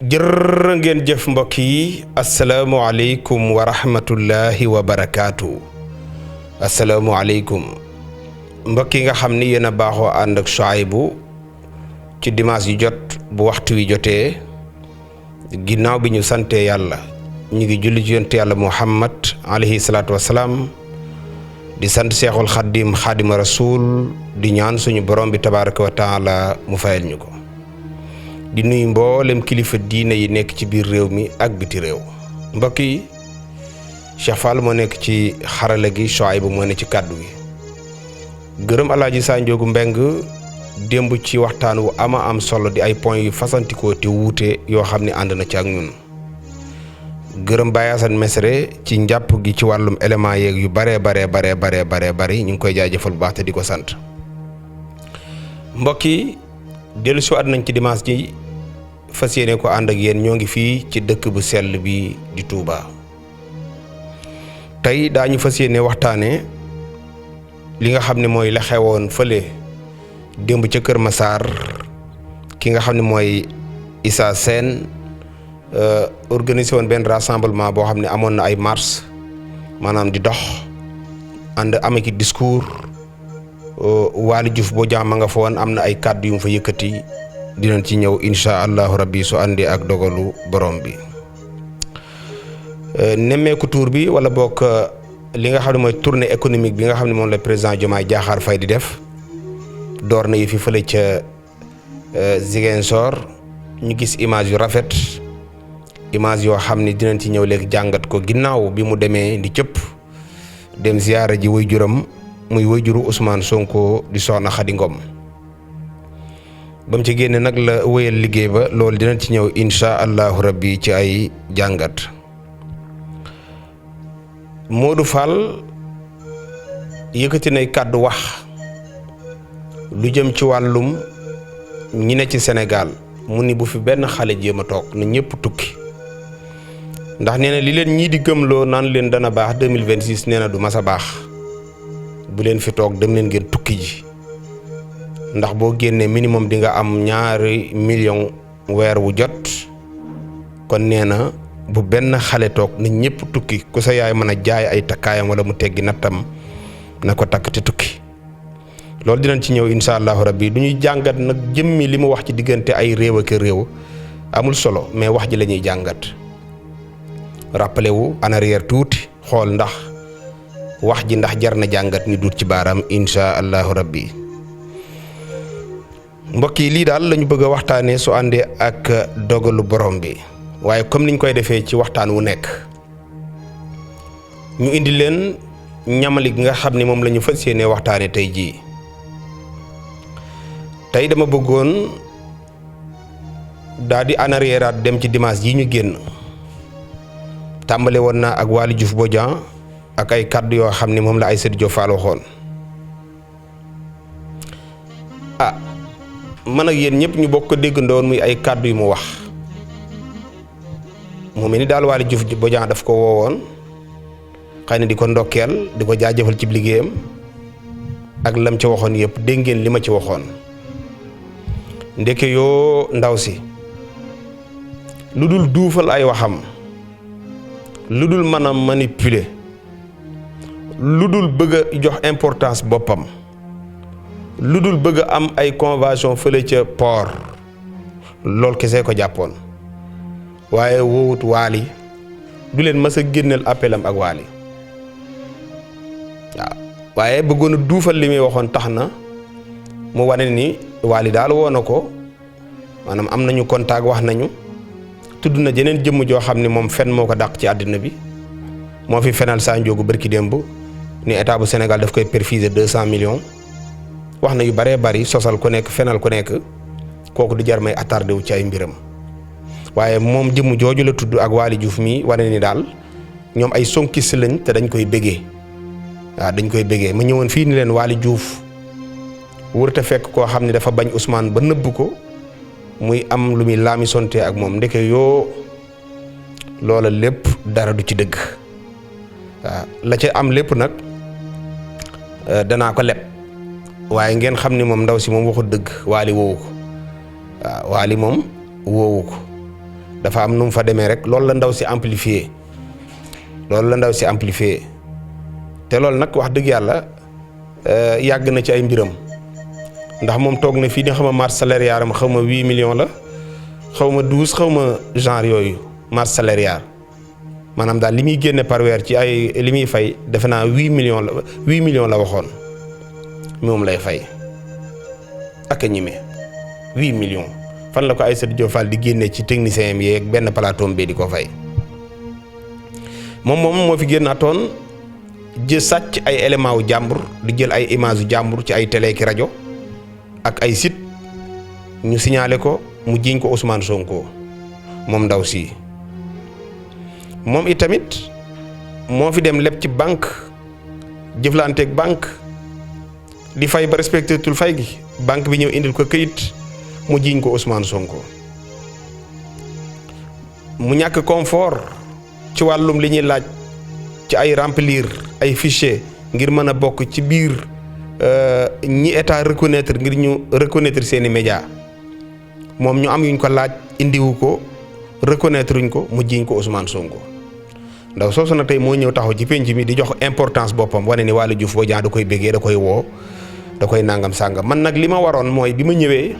jërë ngeen jëf mbokk yi asalaamualeykum wa rahmatullahi wa barakaatu. asalaamualeykum mbokk yi nga xam ni yéen a baaxoo ànd ak Souhaïbou ci dimanche yu jot bu waxtu wi jotee ginnaaw bi ñu sante yàlla ñu ngi julli ci yonent yàlla Muhammad alayhi salaatu wasalaam di sant Seexul Xaddim Xaadima Rasuul di ñaan suñu borom bi tabaaraka wa taala mu fayal ñu ko. di nuyu mboolem kilifa diine yi nekk ci biir réew mi ak biti réew mbokk yi Cheikh Fall moo nekk ci xarala gi, Souhaïbou moo ne ci kàddu gi. gërëm Alaaji Sanjoogu Mbeng démb ci waxtaan wu ama am solo di ay point yu fasantikoo te wuute yoo xam ne ànd na ci ak ñun. gërëm Baye Assane Mesere ci njàpp gi ci wàllum élément yeeg yu bare bari ñu ngi koy jaajëfal bu baax te di ko sant. mbokk yi dellu si waat nañ ci dimanche ji fas yéene ko ànd ak yéen ñoo ngi fii ci dëkk bu sell bi di Touba. tey daañu fas yéene waxtaane li nga xam ne mooy la xewoon fële démb ca Kër Massar ki nga xam ne mooy Issa Sène organisé woon benn rassemblement boo xam ne amoon na ay marche maanaam di dox ànd ameki discours Waly Diouf Bodian ma nga fa woon am na ay kàddu yu mu fa yëkkati dinañ ci ñëw incha allahu rabbi su àndee ak dogalu borom bi. nemmeeku tour bi wala bokk li nga xam ne mooy tournée économique bi nga xam ne moom la président Diomaye Diakhar Faye di def door na yi fi fële ca Ziguinchor ñu gis image yu rafet image yoo xam ne dinañ ci ñëw léegi jàngat ko ginnaaw bi mu demee di cëpp dem ziyaara ji waajuram muy waajuru Ousmane Sonko di soxna Khady Ngom ba mu ci génne nag la wéyal liggéey ba loolu dinañ ci ñëw incha allahu rabbi ci ay jàngat. Modou Fall yëkkati nay kàddu wax lu jëm ci wàllum ñi ne ci Sénégal mu ni bu fi benn xale jéem a toog na ñëpp tukki ndax nee na li leen ñii di gëmloo naan leen dana baax 2026 nee na du mas a baax. bu leen fi toog dem leen ngeen tukki ji ndax boo génnee minimum di nga am 2 millions weer wu jot kon nee na bu benn xale toog na ñëpp tukki ku sa yaay mën a jaay ay takkaayam wala mu teggi nattam na ko takk te tukki loolu dinañ ci ñëw incha allahu rabbi du ñuy jàngat nag jëmmi li mu wax ci diggante ay réew ak réew amul solo mais wax ji la ñuy jàngat rappelé wu en arrière tuuti xool ndax wax ji ndax jar na jàngat ñu duut ci baaraam incha allahu rabbi. mbokk yi lii daal lañu bëgg a waxtaanee su àndee ak dogalu borom bi waaye comme niñ koy defee ci waxtaan wu nekk ñu indi leen ñamali gi nga xam ne moom la ñu fas yéenee waxtaanee tey jii. tey dama bëggoon daal di en arrière dem ci dimanche yi ñu génn tàmbale woon naa ak Waly Diouf Bodian ak ay kàddu yoo xam ne moom la Aïssatou Diop Fall waxoon man ak yéen ñëpp ñu bokk ko déggandoon muy ay kàddu yu mu wax mu mel ni daal Waly Diouf Bodian daf ko woowoon xëy na di ko ndokkeel di ko jaajëfal ci liggéeyam ak lam ci waxoon yëpp dégg ngeen li ma ci waxoon ndeke yoo ndaw si lu dul duufal ay waxam lu dul mën a manipuler lu dul bëgg a jox importance boppam lu dul bëgg a am ay convention fële ca port loolu kese ko jàppoon waaye woowut Waly du leen mës a génneel appelam ak Waly waaw waaye bëggoon a duufal li muy waxoon tax na mu wane ni Waly daal woo na ko maanaam am nañu contact wax nañu tudd na jeneen jëmm joo xam ne moom fen moo ko dàq ci àddina bi moo fi fenal Sanjoogu bërki démb ni état bu Sénégal daf koy perfuser 200 millions wax na yu baree bari sosal ku nekk fenal ku nekk kooku du jar may attardé wu ci ay mbiram waaye moom jëmm jooju la tudd ak Waly Diouf mi wane ni daal ñoom ay sonkis lañ te dañ koy bëggee waaw dañ koy bëggee ma ñëwoon fii ni leen Waly Diouf wërta fekk koo xam ne dafa bañ Ousmane ba nëbb ko muy am lu muy laami sonte ak moom ndeke yoo loola lépp dara du ci dëgg waaw la ca am lépp nag danaa ko leb waaye ngeen xam ni moom ndaw si moom waxul dëgg Waly woowu ko waaw Waly moom woowu ko dafa am nu mu fa demee rek loolu la ndaw si amplifié te loolu nag wax dëgg yàlla yàgg na ci ay mbiram ndax moom toog na fii di xama marge salariale am xaw ma 8 millions la xaw ma 12 xaw ma genre yooyu marge salariale maanaam daal li muy génne par weer ci ay li muy fay defe naa 8 millions la waxoon moom lay fay ak a ñime 8 millions fan la ko Aïssatou Diop Fall di génne ci technicien yi yeeg benn plateau bi di ko fay moom moo fi génnaatoon jë sàcc ay éléments wu jàmbur di jël ay image yu jàmbur ci ay télé ki rajo ak ay site ñu signalé ko mu jiiñ ko Ousmane Sonko moom ndaw si moom itamit moo fi dem leb ci banque jëflanteeg banque di fay ba respecté tul fay gi banque bi ñëw indil ko këyit mu jiiñ ko Ousmane Sonko mu ñàkk confort ci wàllum li ñuy laaj ci ay remplir ay fichier ngir mën a bokk ci biir ñi état reconnaître ngir ñu reconnaître seeni média moom ñu am yuñ ko laaj indiwu ko reconnaître uñ ko mu jiiñ ko Ousmane Sonko ndaw soosu nag tey moo ñëw taxaw ci penc mi di jox importance boppam wane ni Waly Diouf Bodiang da koy béggee da koy woo da koy nangam sàngam man nag li ma waroon mooy bi ma ñëwee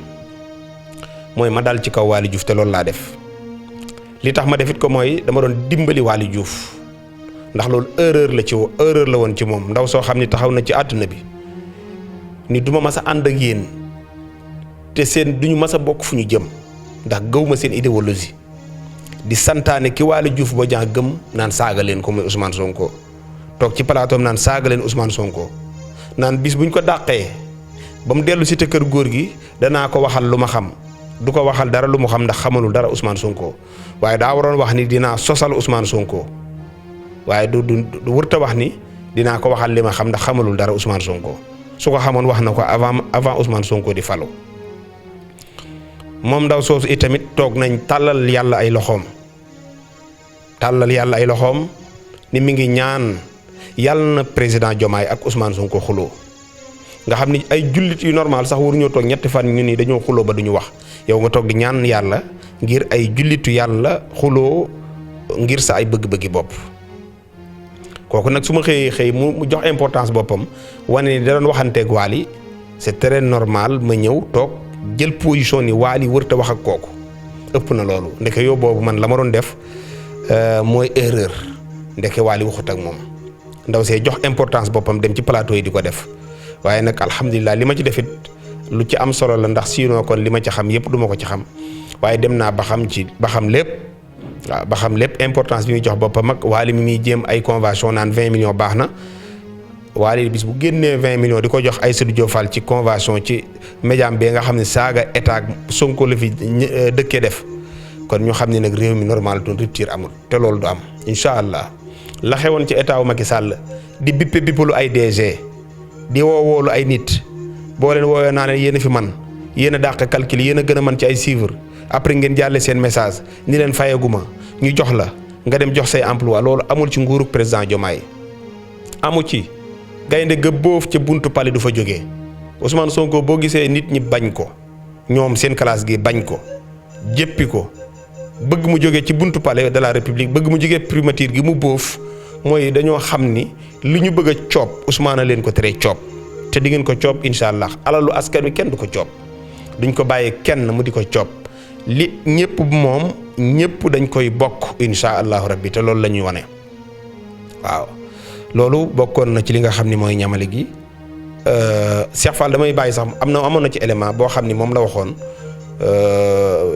mooy ma dal ci kaw Waly Diouf te loolu laa def li tax ma defit ko mooy dama doon dimbali Waly Diouf ndax loolu erreur la woon ci moom ndaw soo xam ni taxaw na ci àdduna bi ni duma mas a ànd ak yéen te seen duñu mas a bokk fu ñu jëm ndax gëwma seen idéologie di santaane ki Waly Diouf Bodiang gëm naan saaga leen ko muy Ousmane Sonko toog ci plateau naan saaga leen Ousmane Sonko naan bis buñ ko dàqee ba mu dellu si te kër góor gi danaa ko waxal lu ma xam du ko waxal dara lu mu xam ndax xamalul dara Ousmane Sonko waaye daa waroon wax ni dinaa sosal Ousmane Sonko waaye du wërta wax ni dinaa ko waxal li ma xam ndax xamalul dara Ousmane Sonko su ko xamoon wax na ko avant Ousmane Sonko di falu moom ndaw soosu itamit toog nañ tàllal yàlla ay loxoom ni mi ngi ñaan yàlla na président Diomaye ak Ousmane Sonko xuloo nga xam ni ay jullit yu normal sax waruñoo toog ñetti fan ñu ni dañoo xuloo ba duñu wax yow nga toog di ñaan yàlla ngir ay jullitu yàlla xuloo ngir sa ay bëgg-bëggi bopp kooku nag su ma xëy mu jox importance boppam wane ni da doon waxanteeg Waly c'est très normal ma ñëw toog jël position ni Waly wërta wax ak kooku ëpp na loolu ndeke yow boobu man la ma doon def mooy erreur ndeke Waly waxut ak moom ndaw see jox importance boppam dem ci plateau yi di ko def waaye nag alhamdulilah li ma ci defit lu ci am solo la ndax sinon kon li ma ci xam yëpp du ma ko ci xam waaye dem naa ba xam lépp waaw ba xam lépp importance bi muy jox boppam ak Waly mi muy jéem ay convention naan 20 millions baax na Waly bis bu génnee 20 millions di ko jox Aïssatou Diop Fall ci convention ci médiam bi nga xam ne saaga état Sonko la fi dëkkee def kon ñu xam ne nag réew mi normal doon rupture amul te loolu du am incha allah la xewoon ci état wu Macky Sall di bippalu ay DG di woolu ay nit boo leen woowee naa ne yéen a fi man yéen a dàq calcul yéen a gën a mën ci ay chiffres après ngeen jàlle seen message ni leen fayaguma ñu jox la nga dem jox say emploi loolu amul ci nguurug président Diomaye amu ci gaynde ga boof ca buntu pale du fa jógee Ousmane Sonko boo gisee nit ñi bañ ko ñoom seen classe gi bañ ko jéppi ko bëgg mu jógee ci buntu palais de la république bëgg mu jógee primature gi mu boof mooy dañoo xam ni li ñu bëgg a coob Ousmane a leen ko tere coob te di ngeen ko coob incha allah alalu askan wi kenn du ko coob duñ ko bàyyi kenn mu di ko coob li ñëpp moom ñëpp dañ koy bokk incha allahu rabbi te loolu la ñuy wane waaw loolu bokkoon na ci li nga xam ni mooy ñamale gi Cheikh Fall damay bàyyi sax amoon na ci élément boo xam ni moom la waxoon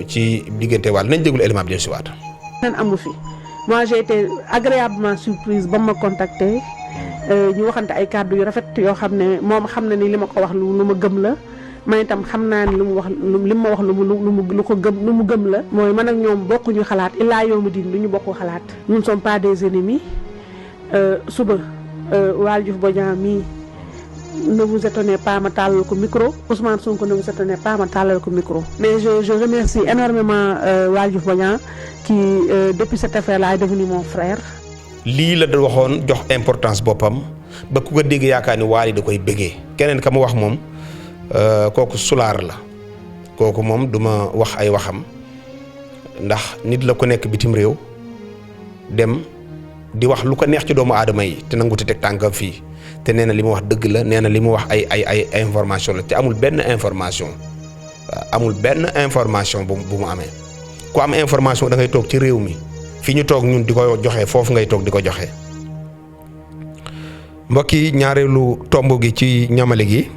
ci diggante wàll nañ déglu élément bi del si waat nen amu fi moi j'ai été agréablement surprise ba ma contacté ñu waxante ay kàddu yu rafet yoo xam ne moom xam na ni li ma ko wax lu ma gëm la man itam xam naa ni lu mu wax li ma wax lu mu gëm la mooy man ak ñoom bokkuñu xalaat illaa yawmi diin du ñu bokku xalaat nous ne sommes pas des ennemis suba Waly Diouf Bodiang mii ne vous étonnez pas ma tàllal ko micro Ousmane Sonko ne vous étonnez pas ma tàllal ko micro mais je remercie énormément Waly Diouf Bodiang qui depuis cette affaire là est devenu mon frère. lii la da waxoon jox importance boppam ba ku ko dégg yaakaar ni Waly da koy bëggee keneen ka mu wax moom kooku sulaar la kooku moom duma wax ay waxam ndax nit la ko nekk bitim réew dem di wax lu ko neex ci doomu aadama yi te nangu te teg tànkam fii te nee na li mu wax dëgg la nee na li mu wax ay information la te amul benn information amul benn information bu mu amee ku am information da ngay toog ci réew mi fi ñu toog ñun di ko joxe foofu ngay toog di ko joxe. mbokk yi ñaareelu tomb gi ci ñamale gi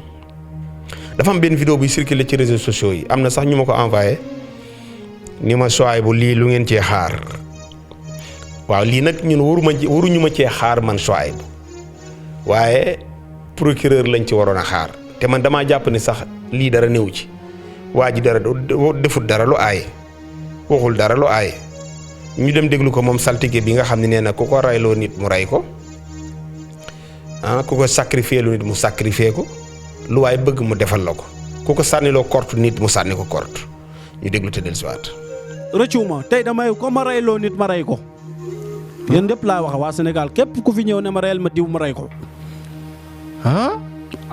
dafa am benn vidéo buy circuler ci réseaux sociaux yi am na sax ñu ma ko envoyé ni ma Souhaïbou lii lu ngeen cee xaar waaw lii nag ñun waruñu ma cee xaar man Souhaïbou waaye procureur lañ ci waroon a xaar te man damaa jàpp ni sax lii dara néew ci waa ji dara defut dara lu aay waxul dara lu aay ñu dem déglu ko moom saltige bi nga xam ne nee na ku ko rayloo nit mu rey ko ku ko sacrifier lu nit mu sacrifier ko lu waay bëgg mu defal la ko ku ko sànniloo korte nit mu sànni ko korte ñu déglu te dellusiwaat. rëccuma tey damay ko ma reyloo nit ma rey ko yéen ñëpp laa wax waa Sénégal képp ku fi ñëw ne ma reyal ma diw ma rey ko.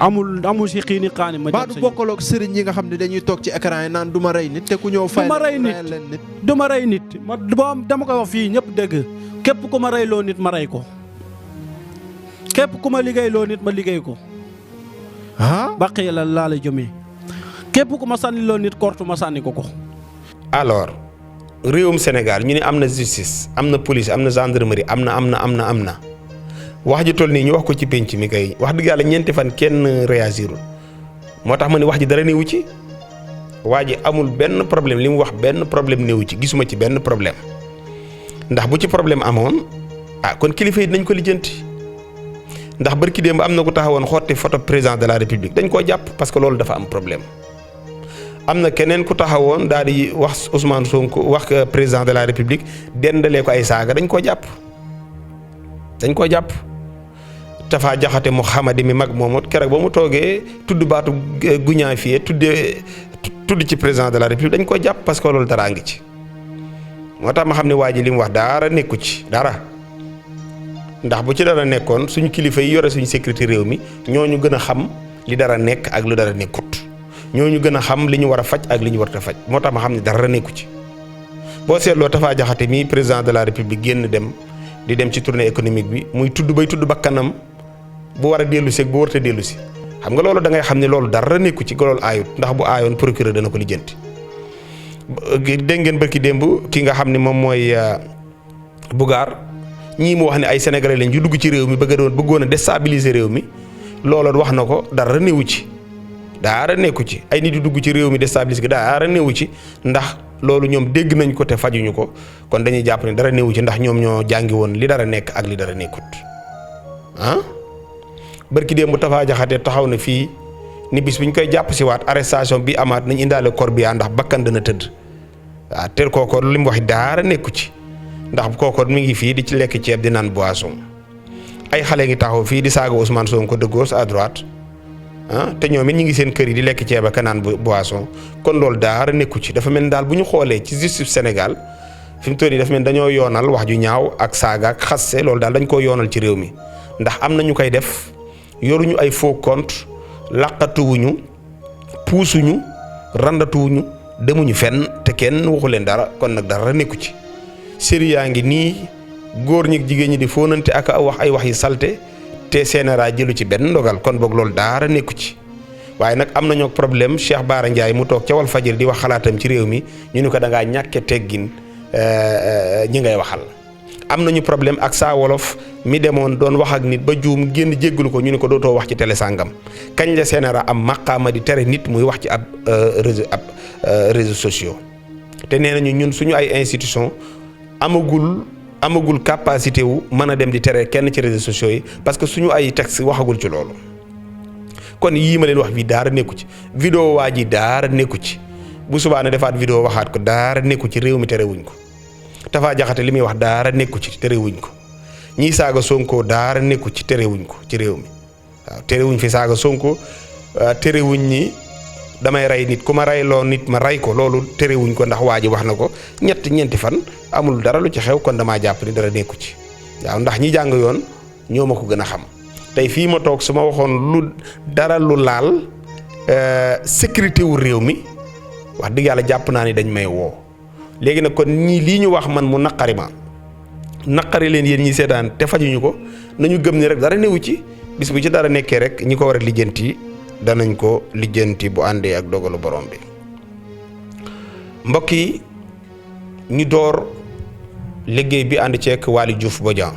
amul si xiini xaani ma. ba du bokkaloog sëriñ yi nga xam ne dañuy toog ci écran yi naan du ma rey nit te ku ñëw fay du ma rey nit ma dama koy wax fii ñëpp dégg képp ku ma reyloo nit ma rey ko képp ku ma liggéeyloo nit ma liggéey ko. baqi la laa la jëmee képp ku ma sànniloo nit kortu ma sànni ko ko. alors réewum Sénégal ñu ne am na justice am na police am na gendarmerie am na wax ji toll nii ñu wax ko ci penc mi kay wax dëgg yàlla ñeenti fan kenn réagirul moo tax ma ne wax ji dara néewu ci waa ji amul benn problème li mu wax benn problème néewu ci gisuma ci benn problème ndax bu ci problème amoon kon kilifa yi nañ ko lijjanti ndax barki démb am na ku taxawoon xotti photo président de la république dañ koo jàpp parce que loolu dafa am problème am na keneen ku taxawoon daal di wax Ousmane Sonko wax président de la république dendalee ko ay saaga dañ koo jàpp Tafa Jaxate mu xamadi mi mag moomu keroog ba mu toogee tudd baatu guñaa fii tudd ci président de la république dañ ko jàpp parce que loolu daraa ngi ci moo tax ma xam ne waa ji li mu wax dara nekku ci dara ndax bu ci dara nekkoon suñu kilifa yi yore suñu sécurité réew mi ñooñu gën a xam li dara nekk ak lu dara nekkut ñooñu gën a xam li ñu war a faj ak li ñu war a faj moo tax ma xam ne dara nekku ci boo seetloo Tafa Jaxate mi président de la république génn di dem ci tournée économique bi muy tudd bakkanam bu war a dellu si ak bu warut a dellu si xam nga loolu da ngay xam ne loolu dara nekku ci loolu aayut ndax bu aayoon procureur dana ko lijjanti. dégg ngeen barki démb ki nga xam ne moom mooy Bougar ñii mu wax ne ay sénégalais lañ yu dugg ci réew mi bëggoon a déstabiliser réew mi loolu wax na ko dara newu ci dara nekku ci ay nit yu dugg ci réew mi déstabiliser dara newu ci ndax loolu ñoom dégg nañ ko te fajuñu ko kon dañuy jàpp ne dara newu ci ndax ñoom ñoo jàngi woon li dara nekk ak li dara nekkut barki démb Tafa Jaxate taxaw na fii ni bis bu ñu koy jàpp si waat arrestation bi amaat nañ indaale corbillard ndax bakkan dana tëdd te kooko li mu wax daara nekku ci ndax kooko mi ngi fii di ci lekk ceeb di naan boisson ay xale ngi taxaw fii di saaga Ousmane Sonko de gauche à droite te ñoom it ñu ngi seen kër yi di lekk ceeb ak naan boisson kon loolu daara nekku ci dafa mel ni daal bu ñu xoolee ci justice Sénégal fi mu toll nii dafa mel ni dañoo yoonal wax ju ñaaw ak saaga ak xasse loolu daal dañ koo yoonal ci réew mi ndax am na ñu koy def yoruñu ay faux compte laqatuwuñu puusuñu randatuwuñu demuñu fenn te kenn waxu leen dara kon nag dara nekku ci série yaa ngi nii góor ñi jigéen ñi di fóonante ak wax ay wax yi salte te CNRA jëlu ci benn ndogal kon boog loolu dara nekku ci waaye nag am nañoo problème Cheikh Bara Ndiaye mu toog ca Walfadjri di wax xalaatam ci réew mi ñu ni ko da ngaa ñàkke teggin ñi ngay waxal am nañu problème ak Saa Wolof mi demoon doon wax ak nit ba juum génn jéggalu ko ñu ne ko dootoo wax ci télé sàngam kañ la CNRA am maqaama di tere nit muy wax ci ab réseaux sociaux te nee nañu ñun suñu ay institution amagul capacité wu mën a dem di tere kenn ci réseaux sociaux yi parce que suñu ay texte waxagul ci loolu kon yii ma leen wax bi daara nekku ci vidéo waa ji daara nekku ci bu subaa ne defaat vidéo waxaat ko daara nekku ci réew mi terewuñ ko Tafa Jaxate li muy wax daara nekku ci terewuñ ko ñii saaga Sonko daara nekku ci terewuñ ko ci réew mi waaw terewuñ fi saaga Sonko terewuñ ñi damay rey nit ku ma reyloo nit ma rey ko loolu terewuñ ko ndax waa ji wax na ko ñeenti fan amul dara lu ci xew kon damaa jàpp ni dara nekku ci waaw ndax ñi jàng yoon ñoo ma ko gën a xam tey fii ma toog su ma waxoon lu dara lu laal sécurité wu réew mi wax dëgg yàlla jàpp naa ni dañ may woo léegi nag kon ñii lii ñu wax man mu naqari ma naqari leen yéen ñi seetaan te fajuñu ko nañu gëm ni rek dara newu ci bis bu ci dara nekkee rek ñi ko war a lijjanti danañ ko lijjanti bu àndee ak dogalu borom bi. mbokk yi ñu door liggéey bi ànd ceek Waly Diouf Bodian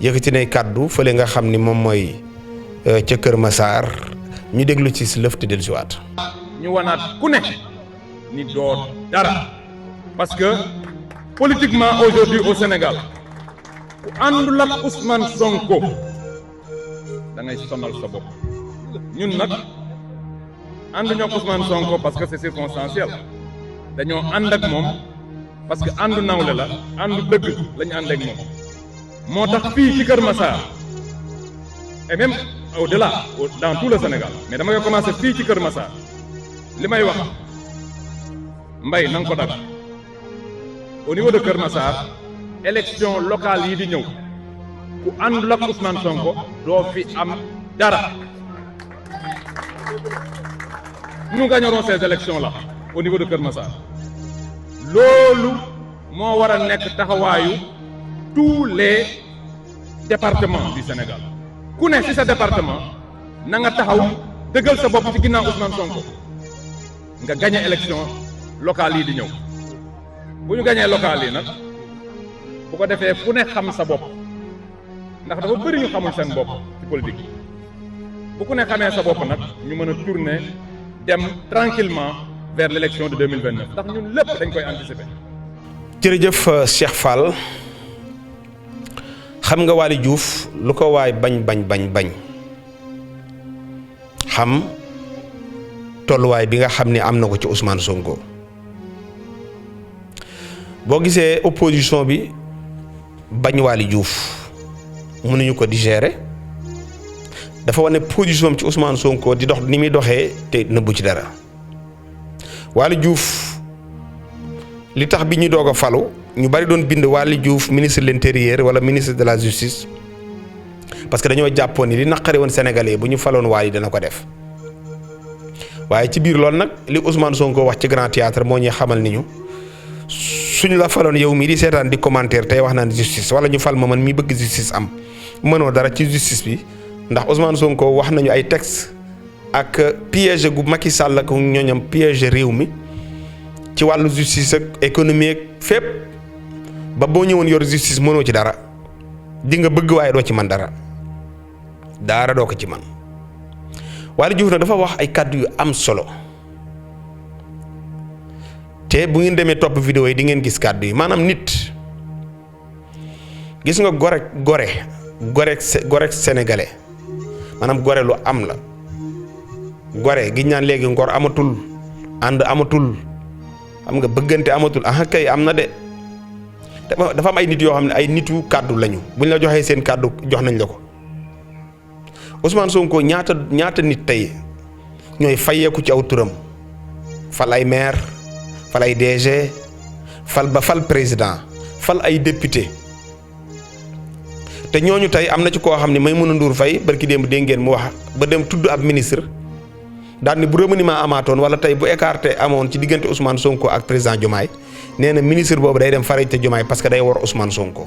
yëkkati nay kàddu fële nga xam ni moom mooy ca Kër Massar ñu déglu ci si lëf te dellusiwaat. ñu wanaat ku ne ni doo dara parce que politiquement aujourd'hui au Sénégal ku àndul ak Ousmane Sonko da ngay sonal sa bopp ñun nag ànduñoo ak Ousmane Sonko parce que c'est circonstanciel dañoo ànd ak moom parce que àndu nawle la àndu dëgg la ñu ànd ak moom moo tax fii ci Kër Massar et même au-delà dans tout le Sénégal mais dama koy commencer fii ci Kër Massar li may wax mbay na nga ko dagg au niveau de Kër Massar élection locale yi di ñëw ku àndul ak Ousmane Sonko doo fi am dara nous gagnerons ces élections là au niveau de Kër Massar loolu moo war a nekk taxawaayu tous les départements du Sénégal ku ne ci sa département na nga taxaw dëggal sa bopp ci ginnaaw Ousmane Sonko nga gagné élection locale yi di ñëw bu ñu gagné locale yi nag bu ko defee fu ne xam sa bopp ndax dafa bëri ñu xamul seen bopp ci politique bu ku ne xamee sa bopp nag ñu mën a tourner dem tranquillement vers l'élection de 2029 ndax ñun lépp dañ koy anticiper. jërëjëf Cheikh Fall xam nga Waly Diouf lu ko waay bañ xam tolluwaay bi nga xam ne am na ko ci Ousmane Sonko boo gisee opposition bi bañ Waly Diouf mënuñu ko digérer dafa wane position ci Ousmane Sonko di dox ni muy doxee te nëbbu ci dara Waly Diouf li tax bi ñu doog a falu ñu bari doon bind Waly Diouf ministre de l'intérieur wala ministre de la justice parce que dañoo jàppoon ni li naqari woon Sénégalais bu ñu faloon Waly dana ko def waaye ci biir loolu nag li Ousmane Sonko wax ci grand théâtre moo ñuy xamal ni ñu suñu la faloon yow mii di seetaan di commentaire tey wax naan justice wala ñu fal ma man mii bëgg justice am mënoo dara ci justice bi ndax Ousmane Sonko wax nañu ay texte ak piège gu Macky Sall ak ñooñam piège réew mi ci wàllu justice ak économie ak fépp ba boo ñëwoon yor justice mënoo ci dara di nga bëgg waaye doo ci man dara doo ko ci man Waly Diouf nag dafa wax ay kàddu yu am solo te bu ngeen demee topp vidéo yi di ngeen gis kàddu yi maanaam nit gis nga gore sénégalais maanaam gore lu am la gore gi ñaan léegi ngor amatul ànd amatul xam nga bëggante amatul ah kay am na de dafa am ay nit yoo xam ne ay nitu kàddu lañu buñ la joxee seen kàddu jox nañ la ko Ousmane Sonko ñaata nit tey ñooy fayeeku ci aw turam fal ay maire fal ay DG fal président fal ay député te ñooñu tey am na ci koo xam ne Maïmouna Ndour Faye barki démb dégg ngeen mu wax ba dem tudd ab ministre daal ni bu remaniement amaatoon wala tey bu écarté amoon ci diggante Ousmane Sonko ak président Diomaye nee na ministre boobu day dem faraj te Diomaye parce que day war Ousmane Sonko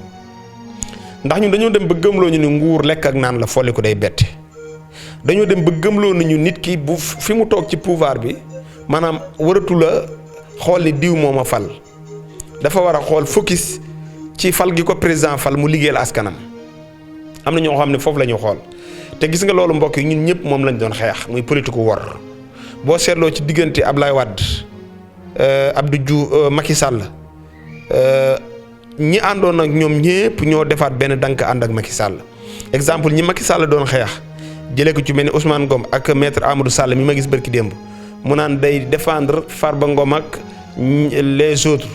ndax ñun dañoo dem ba gëmloo ñu ni nguur lekk ak naan la folli ko day bette dañoo dem ba gëmloo nañu nit ki bu fi mu toog ci pouvoir bi maanaam waratu la xool ni diw moo ma fal dafa war a xool focus ci fal gi ko président fal mu liggéeyal askanam am na ñoo xam ne foofu la ñu xool te gis nga loolu mbokk yi ñun ñëpp moom lañ doon xeex muy politique wor boo seetloo ci diggante Ablaye Wade Abdou Diouf Macky Sall ñi àndoon ak ñoom ñëpp ñoo defaat benn dank ànd ak Macky Sall exemple ñi Macky Sall doon xeex jëlee ko ci mel ni Ousmane Ngom ak maître Amadou Sall mi ma gis barki démb mu naan day défendre Farba Ngom ak les autres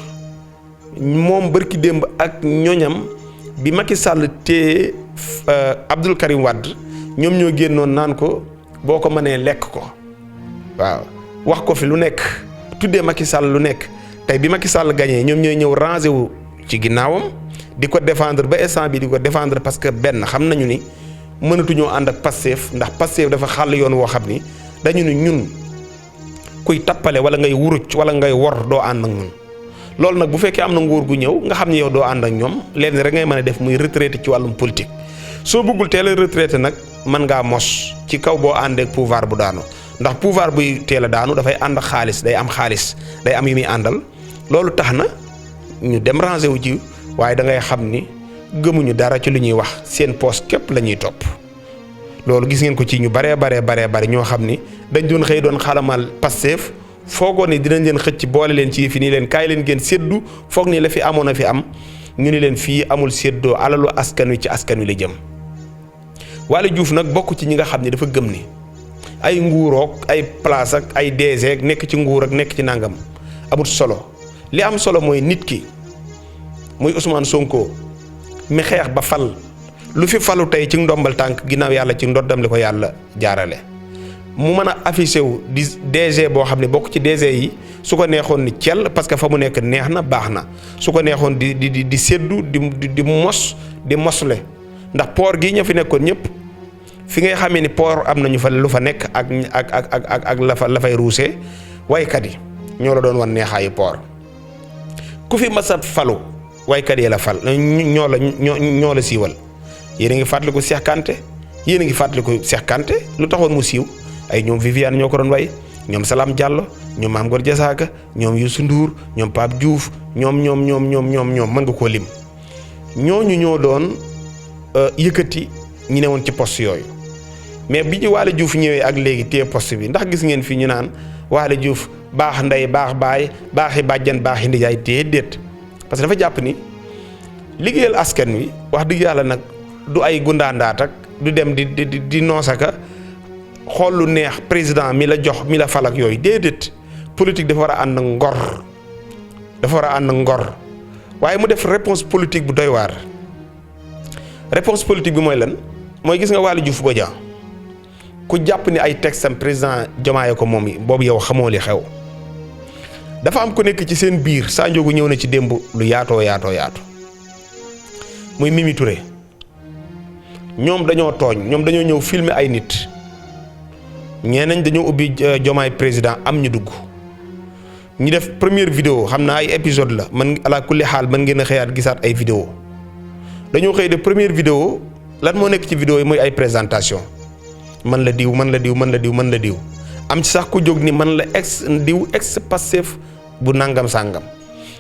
moom barki démb ak ñoñam bi Macky Sall téye Abdoul Karim Wade ñoom ñoo génnoon naan ko boo ko mënee lekk ko waaw wax ko fi lu nekk tuddee Macky Sall lu nekk tey bi Macky Sall gagné ñoom ñooy ñëw rangé wu ci ginnaawam di ko défendre ba instant bi di ko défendre parce que benn xam nañu ni mënatuñoo ànd ak Pastef ndax Pastef dafa xàll yoon woo xam ni dañu ni ñun kuy tappale wala ngay wuruc wala ngay wor doo ànd ak ñun loolu nag bu fekkee am na nguur gu ñëw nga xam ne yow doo ànd ak ñoom leen rek ngay mën a def muy retraité ci wàllum politique soo bëggul teel a retraité nag mën ngaa mos ci kaw boo àndee ak pouvoir bu daanu ndax pouvoir buy teel a daanu dafay ànd ak xaalis day am xaalis day am yu muy àndal loolu tax na ñu dem rangé wu ci waaye da ngay xam ni gëmuñu dara ci lu ñuy wax seen poste képp la ñuy topp loolu gis ngeen ko ci ñu baree ñoo xam ni dañ doon xëy doon xalamal Pastef foogoo ni dinañ leen xëcc boole leen ci fi nii leen kaay leen ngeen séddu foog ni la fi amoon a fi am ñu ni leen fii amul séddoo alalu askan wi ci askan wi la jëm Waly Diouf nag bokk ci ñi nga xam ne dafa gëm ni ay nguurook ay place ak ay DG ak nekk ci nguur ak nekk ci nangam amut solo li am solo mooy nit ki muy Ousmane Sonko mi xeex ba fal lu fi falu tey ci ndombal tànk ginnaaw yàlla ci ndoddam li ko yàlla jaarale mu mën a affiché wu di DG boo xam ne bokk ci DG yi su ko neexoon ni cell parce que fa mu nekk neex na baax na su ko neexoon di seddu di mos di mosle ndax port gi ña fi nekkoon ñëpp fi ngay xamee ni port am nañu fa lu fa nekk ak la fay ruusee waykat yi ñoo la doon wan neexaayu port ku fi masat falu waykat yi la fal ñoo la siiwal yéen a ngi fàttaliku Cheikh Kanté yéen a ngi fàttaliku Cheikh Kanté lu taxoon mu siiw ay ñoom Viviane ñoo ko doon way ñoom Salam Diallo ñoom Mame Gor Diazaka ñoom Youssou Ndour ñoom Pape Diouf ñoom mën nga koo lim ñooñu ñoo doon yëkkati ñi ne woon ci poste yooyu mais bi ñu Waly Diouf ñëwee ak léegi téye poste bi ndax gis ngeen fii ñu naan Waly Diouf baax ndey baax baay baaxi bàjjan baaxi ndijaay déedéet parce que dafa jàpp ni liggéeyal askan wi wax dëgg yàlla nag du ay gundaandaat ak du dem di noosaka xool lu neex président mi la jox mi la fal ak yooyu déedéet politique dafa war a ànd ngor dafa war a ànd ngor waaye mu def réponse politique bu doy waar réponse politique bi mooy lan mooy gis nga Waly Diouf Bodian ku jàpp ni ay textam président Diomaye ko moom yi boobu yow xamoo li xew dafa am ku nekk ci seen biir Sa Ndiogou ñëw na ci démb lu yaatu muy Mimi Touré ñoom dañoo tooñ ñoom dañoo ñëw filmer ay nit ñeneen dañoo ubbi Diomaye président am ñu dugg ñu def première vidéo xam naa ay épisode la man ala kulli xaal mën ngeen a xëyaat gisaat ay vidéo dañoo xëy de première vidéo lan moo nekk ci vidéo yi mooy ay présentation man la diw am ci sax ku jóg ni man la ex Pastef bu nangam sàngam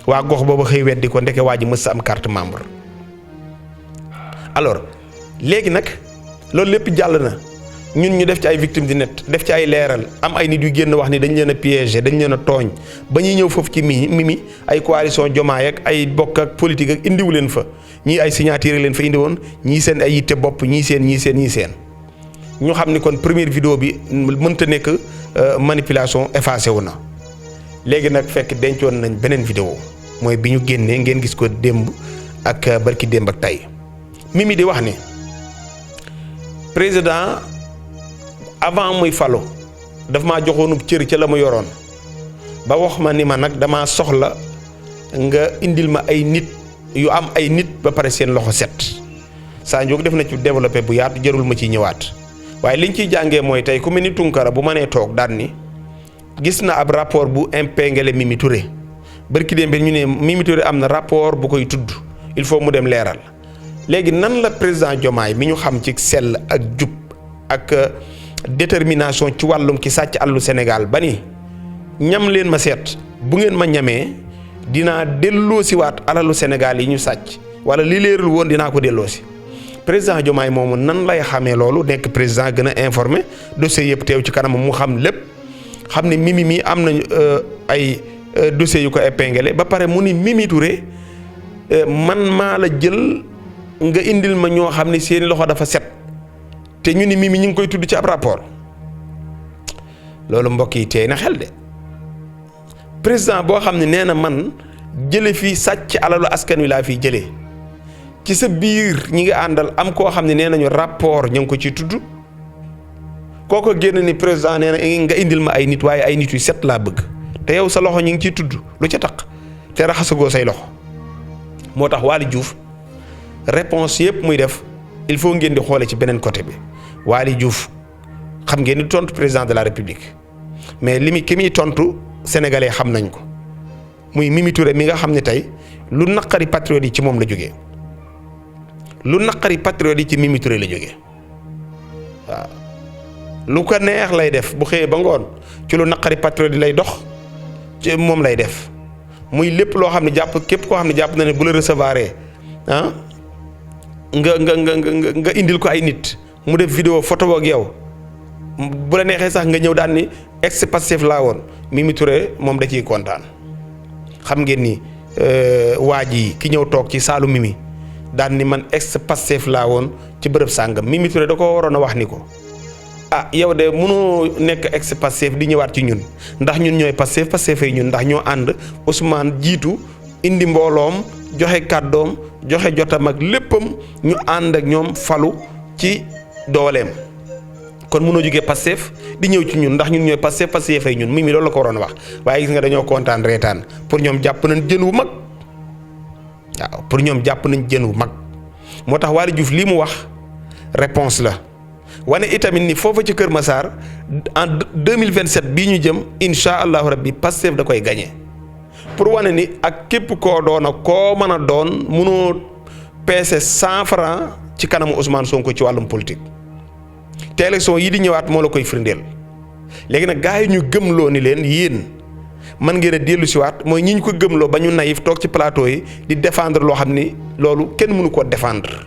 waa gox boobu xëy weddi ko ndeke waa ji mës sa am carte membre alors léegi nag loolu lépp jàll na ñun ñu def ci ay victimes di net def ci ay leeral am ay nit yu génn wax ni dañ leen a piégé dañ leen a tooñ ba ñuy ñëw foofu ci Mimi ay coalition Diomaye ak ay bokk ak politique ak indiwu leen fa ñii ay signature leen fa indi woon ñii seen ay yitte bopp ñii seen ñu xam ni kon première vidéo bi mënta nekk manipulation effacé wu na léegi nag fekk dencoon nañ beneen vidéo mooy bi ñu génnee ngeen gis ko démb ak barki démb ak tey Mimi di wax ni président avant muy falo daf maa joxoonub cër ca la mu yoroon ba wax ma ni ma nag damaa soxla nga indil ma ay nit yu am ay nit ba pare seen loxo set Sa Ndiogou def na ci développé bu yaatu jarul ma ciy ñëwaat waaye liñ ciy jàngee mooy tey ku mel ni Tunkara bu mënee toog daan ni gis na ab rapport bu impingale Mimi Touré barki démb ñu ne Mimi Touré am na rapport bu koy tudd il faut mu dem leeral léegi nan la président Diomaye mi ñu xam ci sell ak jub ak détermination ci wàllum ki sàcc àllu Sénégal ba ni ñam leen ma seet bu ngeen ma ñamee dinaa delloosiwaat alalu Sénégal yi ñu sàcc wala li leerul woon dinaa ko delloosi président Diomaye moomu nan lay xamee loolu nekk président gën a informé dossier yëpp teew ci kanam mu xam lépp xam ne Mimi mi am na ay dossiers yu ko épinglé ba pare mu ni Mimi Touré man maa la jël nga indil ma ñoo xam ne seeni loxo dafa set te ñu ni Mimi ñu ngi koy tudd ci ab rapport loolu mbokk yi teey na xel de président boo xam ne nee na man jële fii sàcc alalu askan wi laa fiy jëlee ci sa biir ñi nga àndal am koo xam ne nee nañu rapport ñu ngi ko ci tudd kooko génn ni président nee na nga indil ma ay nit waaye ay nit yu set laa bëgg te yow sa loxo ñu ngi ciy tudd lu ca taq te raxasagoo say loxo moo tax Waly Diouf réponse yëpp muy def il faut ngeen di xoole ci beneen côté bi Waly Diouf xam ngeen di tontu président de la république mais ki muy tontu sénégalais xam nañ ko muy Mimi Touré mi nga xam ne tey lu naqari patriote yi ci moom la jógee lu naqari patriote yi ci Mimi Touré la jógee waaw lu ko neex lay def bu xëyee ba ngoon ci lu naqari patriote yi lay dox ci moom lay def muy lépp loo xam ne jàpp képp koo xam ne jàpp na ne bu la recevoir nga indil ko ay nit mu def vidéo photo ak yow bu la neexee sax nga ñëw daan ni ex Pastef laa woon Mimi Touré moom da ciy kontaan xam ngeen ni waa ji ki ñëw toog ci saalu Mimi daan ni man ex Pastef laa woon ci bërëb sàngam Mimi Touré da ko waroon a wax ni ko yow de mënoo nekk ex Pastef di ñëwaat ci ñun ndax ñun ñooy Pastef yi ñun ndax ñoo ànd Ousmane jiitu indi mbooloom joxe kàddoom joxe jotam ak léppam ñu ànd ak ñoom falu ci dooleem kon mënoo jógee Pastef di ñëw ci ñun ndax ñun ñooy Pastef yi ñun Mimi loolu la ko waroon a wax waaye gis nga dañoo kontaan reetaan pour ñoom jàpp nañ jën wu mag waaw pour ñoom jàpp nañ jën wu mag moo tax Waly Diouf lii mu wax réponse la wane itamit ni foofa ci Kër Massar en 2027 bii ñu jëm incha allahu rabbi Pastef da koy gagné pour wane ni ak képp koo doona koo mën a doon mënoo peese 100 francs ci kanamu Ousmane Sonko ci wàllum politique te élection yi di ñëwaat moo la koy firndeel léegi nag gars yi ñu gëmloo ni leen yéen mën ngeen a dellu siwaat mooy ñi ñu ko gëmloo ba ñu naïf toog ci plateau yi di défendre loo xam ni loolu kenn mënu koo défendre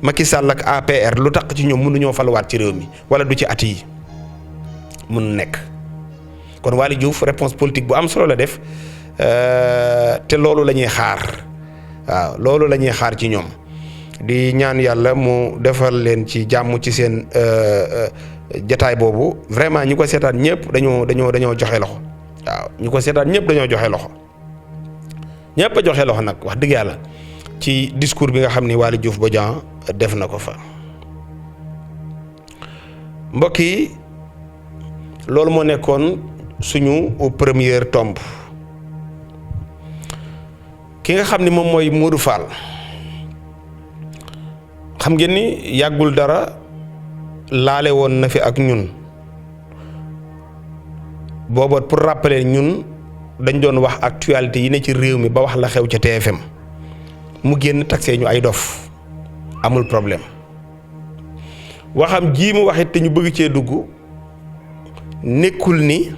Macky Sall ak APR lu tax ci ñoom mënuñoo faluwaat ci réew mi wala du ci at yi mënu nekk kon Waly Diouf réponse politique bu am solo la def te loolu la ñuy xaar waaw loolu la ñuy xaar ci ñoom di ñaan yàlla mu defal leen ci jàmm ci seen jataay boobu vraiment ñi ko seetaan ñëpp dañoo joxe loxo waaw ñi ko seetaan ñëpp dañoo joxe loxo ñëpp a joxe loxo nag wax dëgg yàlla ci discours bi nga xam ni Waly Diouf Bodian def na ko fa mbokk yi loolu moo nekkoon suñu première tombe ki nga xam ni moom mooy Modou Fall xam ngeen ni yàggul dara laale woon na fi ak ñun booba pour rappeler ñun dañ doon wax actualité yi ne ci réew mi ba wax la xew ca TFM mu génn taxé ñu ay dof amul problème waxam ji mu waxit te ñu bëgg cee dugg nekkul ni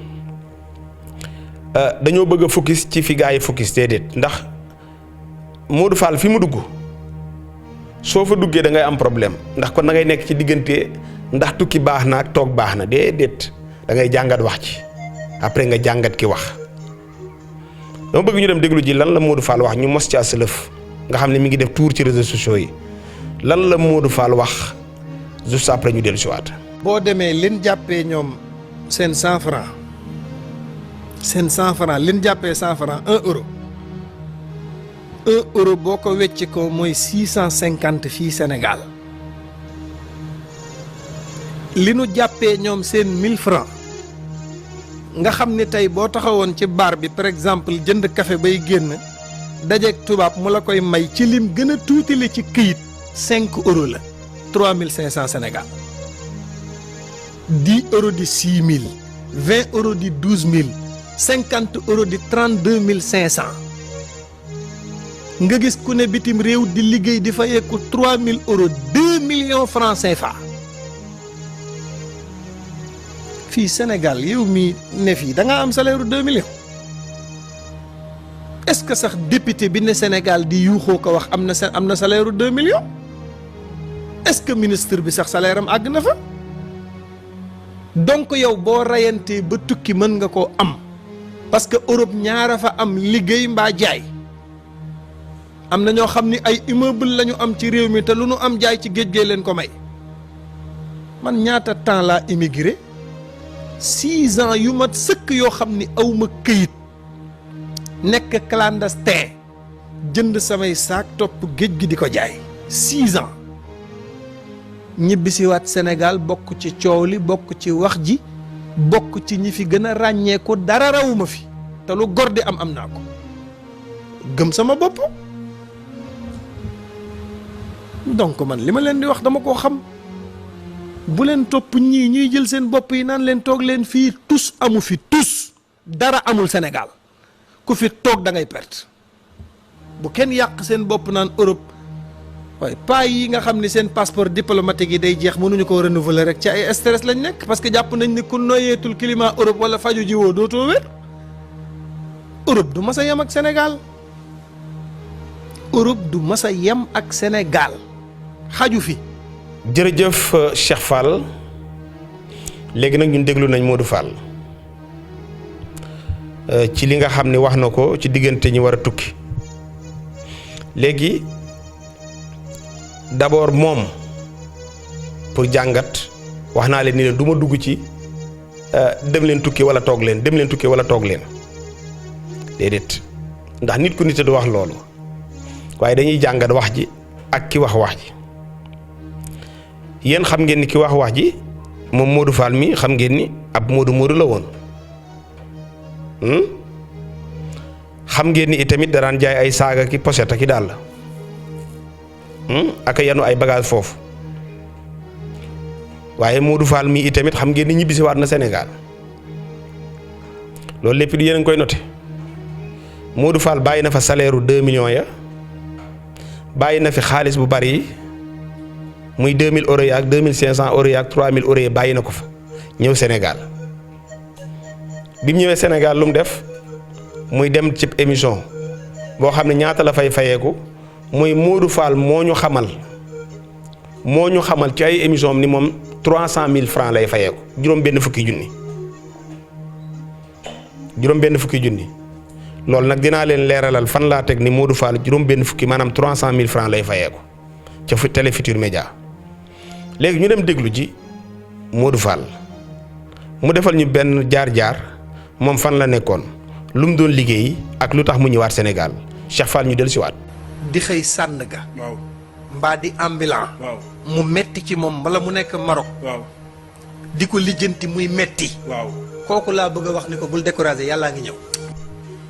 dañoo bëgg a focus ci fi gaa yi focus déedéet ndax Modou Fall fi mu dugg soo fa duggee da ngay am problème ndax kon da ngay nekk ci diggante ndax tukki baax na ak toog baax na déedéet da ngay jàngat wax ci après nga jàngat ki wax dama bëgg ñu dem déglu ji lan la Modou Fall wax ñu mos ci aslëf nga xam ne mi ngi def tour ci réseaux sociaux yi lan la Modou Fall wax juste après ñu dellu si waat. boo demee lin jàppee ñoom seen 100 francs lin jàppee 100 francs 1 euro 1 euro boo ko wecc ko mooy 650 fii Sénégal li nu jàppee ñoom seen 1000 francs nga xam ne tey boo taxawoon ci bar bi par exemple jënd café bay génn dajeeg tubaab mu la koy may ci lim gën a tuuti la ci këyit 5 euros la 3500 Sénégal 10 euros di 6000 20 euros di 12000 50 euros di 32500 nga gis ku ne bitim réew di liggéey di fayeeku 3000 euros 2 millions francs CFA fii Sénégal yow mi ne fii da nga am salaire 2 millions est-ce que sax député bi ne Sénégal di yuuxoo ko wax am na salaire 2 millions est-ce que ministre bi sax salaire am àgg na fa donc yow boo rayantee ba tukki mën nga koo am parce que Europe ñaara fa am liggéey mbaa jaay am na ñoo xam ni ay immeuble la ñu am ci réew mi te lu nu am jaay ci géej gee leen ko may man ñaata temps laa immigré 6 ans yu mat sëkk yoo xam ni aw ma këyit nekk clandestin jënd samay saak topp géej gi di ko jaay 6 ans ñibbisiwaat Sénégal bokk ci coow li bokk ci wax ji bokk ci ñi fi gën a ràññeeku dara rawuma fi te lu gor di am naa ko gëm sama bopp donc man li ma leen di wax dama koo xam bu leen topp ñii ñuy jël seen bopp yi naan leen toog leen fii tus amu fi tus dara amul Sénégal ku fi toog da ngay perte bu kenn yàq seen bopp naan Europe waaye pas yi nga xam ni seen passeport diplomatique yi day jeex mënuñu ko renouveler rek ci ay stress lañ nekk parce que jàpp nañ ni ku noyeetul climat Europe wala faju jiwoo dootoo wér. Europe du mas a yem ak Sénégal Europe du mas a yem ak Sénégal xaju fi. jërëjëf Cheikh Fall léegi nag ñun déglu nañ Modou Fall ci li nga xam ne wax na ko ci diggante ñi war a tukki léegi d'abord moom pour jàngat wax naa leen ni leen du ma dugg ci dem leen tukki wala toog leen dem leen tukki wala toog leen déedéet ndax nit ku nit du wax loolu waaye dañuy jàngat wax ji ak ki wax ji yéen xam ngeen ni ki wax ji moom Modou Fall mi xam ngeen ni ab Modou la woon xam ngeen ni itamit daraan jaay ay saaga ki pochette ki daal ak yanu ay bagage foofu waaye Modou Fall mi itamit xam ngeen ni ñibbisi waat na Sénégal loolu lépp di yéen a ngi koy noté Modou Fall bàyyi na fa salaire u 2 millions ya bàyyi na fi xaalis bu bari yi muy 2000 euros yi ak 2500 euros yi ak 3000 euros yi bàyyi na ko fa ñëw Sénégal bi mu ñëwee Sénégal lu mu def muy dem ci émission boo xam ne ñaata la fay fayeeku muy Modou Fall moo ñu xamal ci ay émission am ni moom 300 000 francs lay fayeeku juróom-benn fukki junni loolu nag dinaa leen leeralal fan laa teg ni Modou Fall juróom-benn fukki maanaam 300 000 francs lay fayeeku ca Télé Futurs Médias léegi ñu dem déglu ji Modou Fall mu defal ñu benn jaar-jaar moom fan la nekkoon lu mu doon liggéey ak lu tax mu ñëwaat Sénégal Cheikh Fall ñu del siwaat di xëy sànn ga. waaw mbaa di ambulant. waaw mu metti ci moom bala mu nekk Maroc. waaw di ko lijjanti muy metti. waaw kooku laa bëgg a wax ni ko bul décourager yàllaa ngi ñëw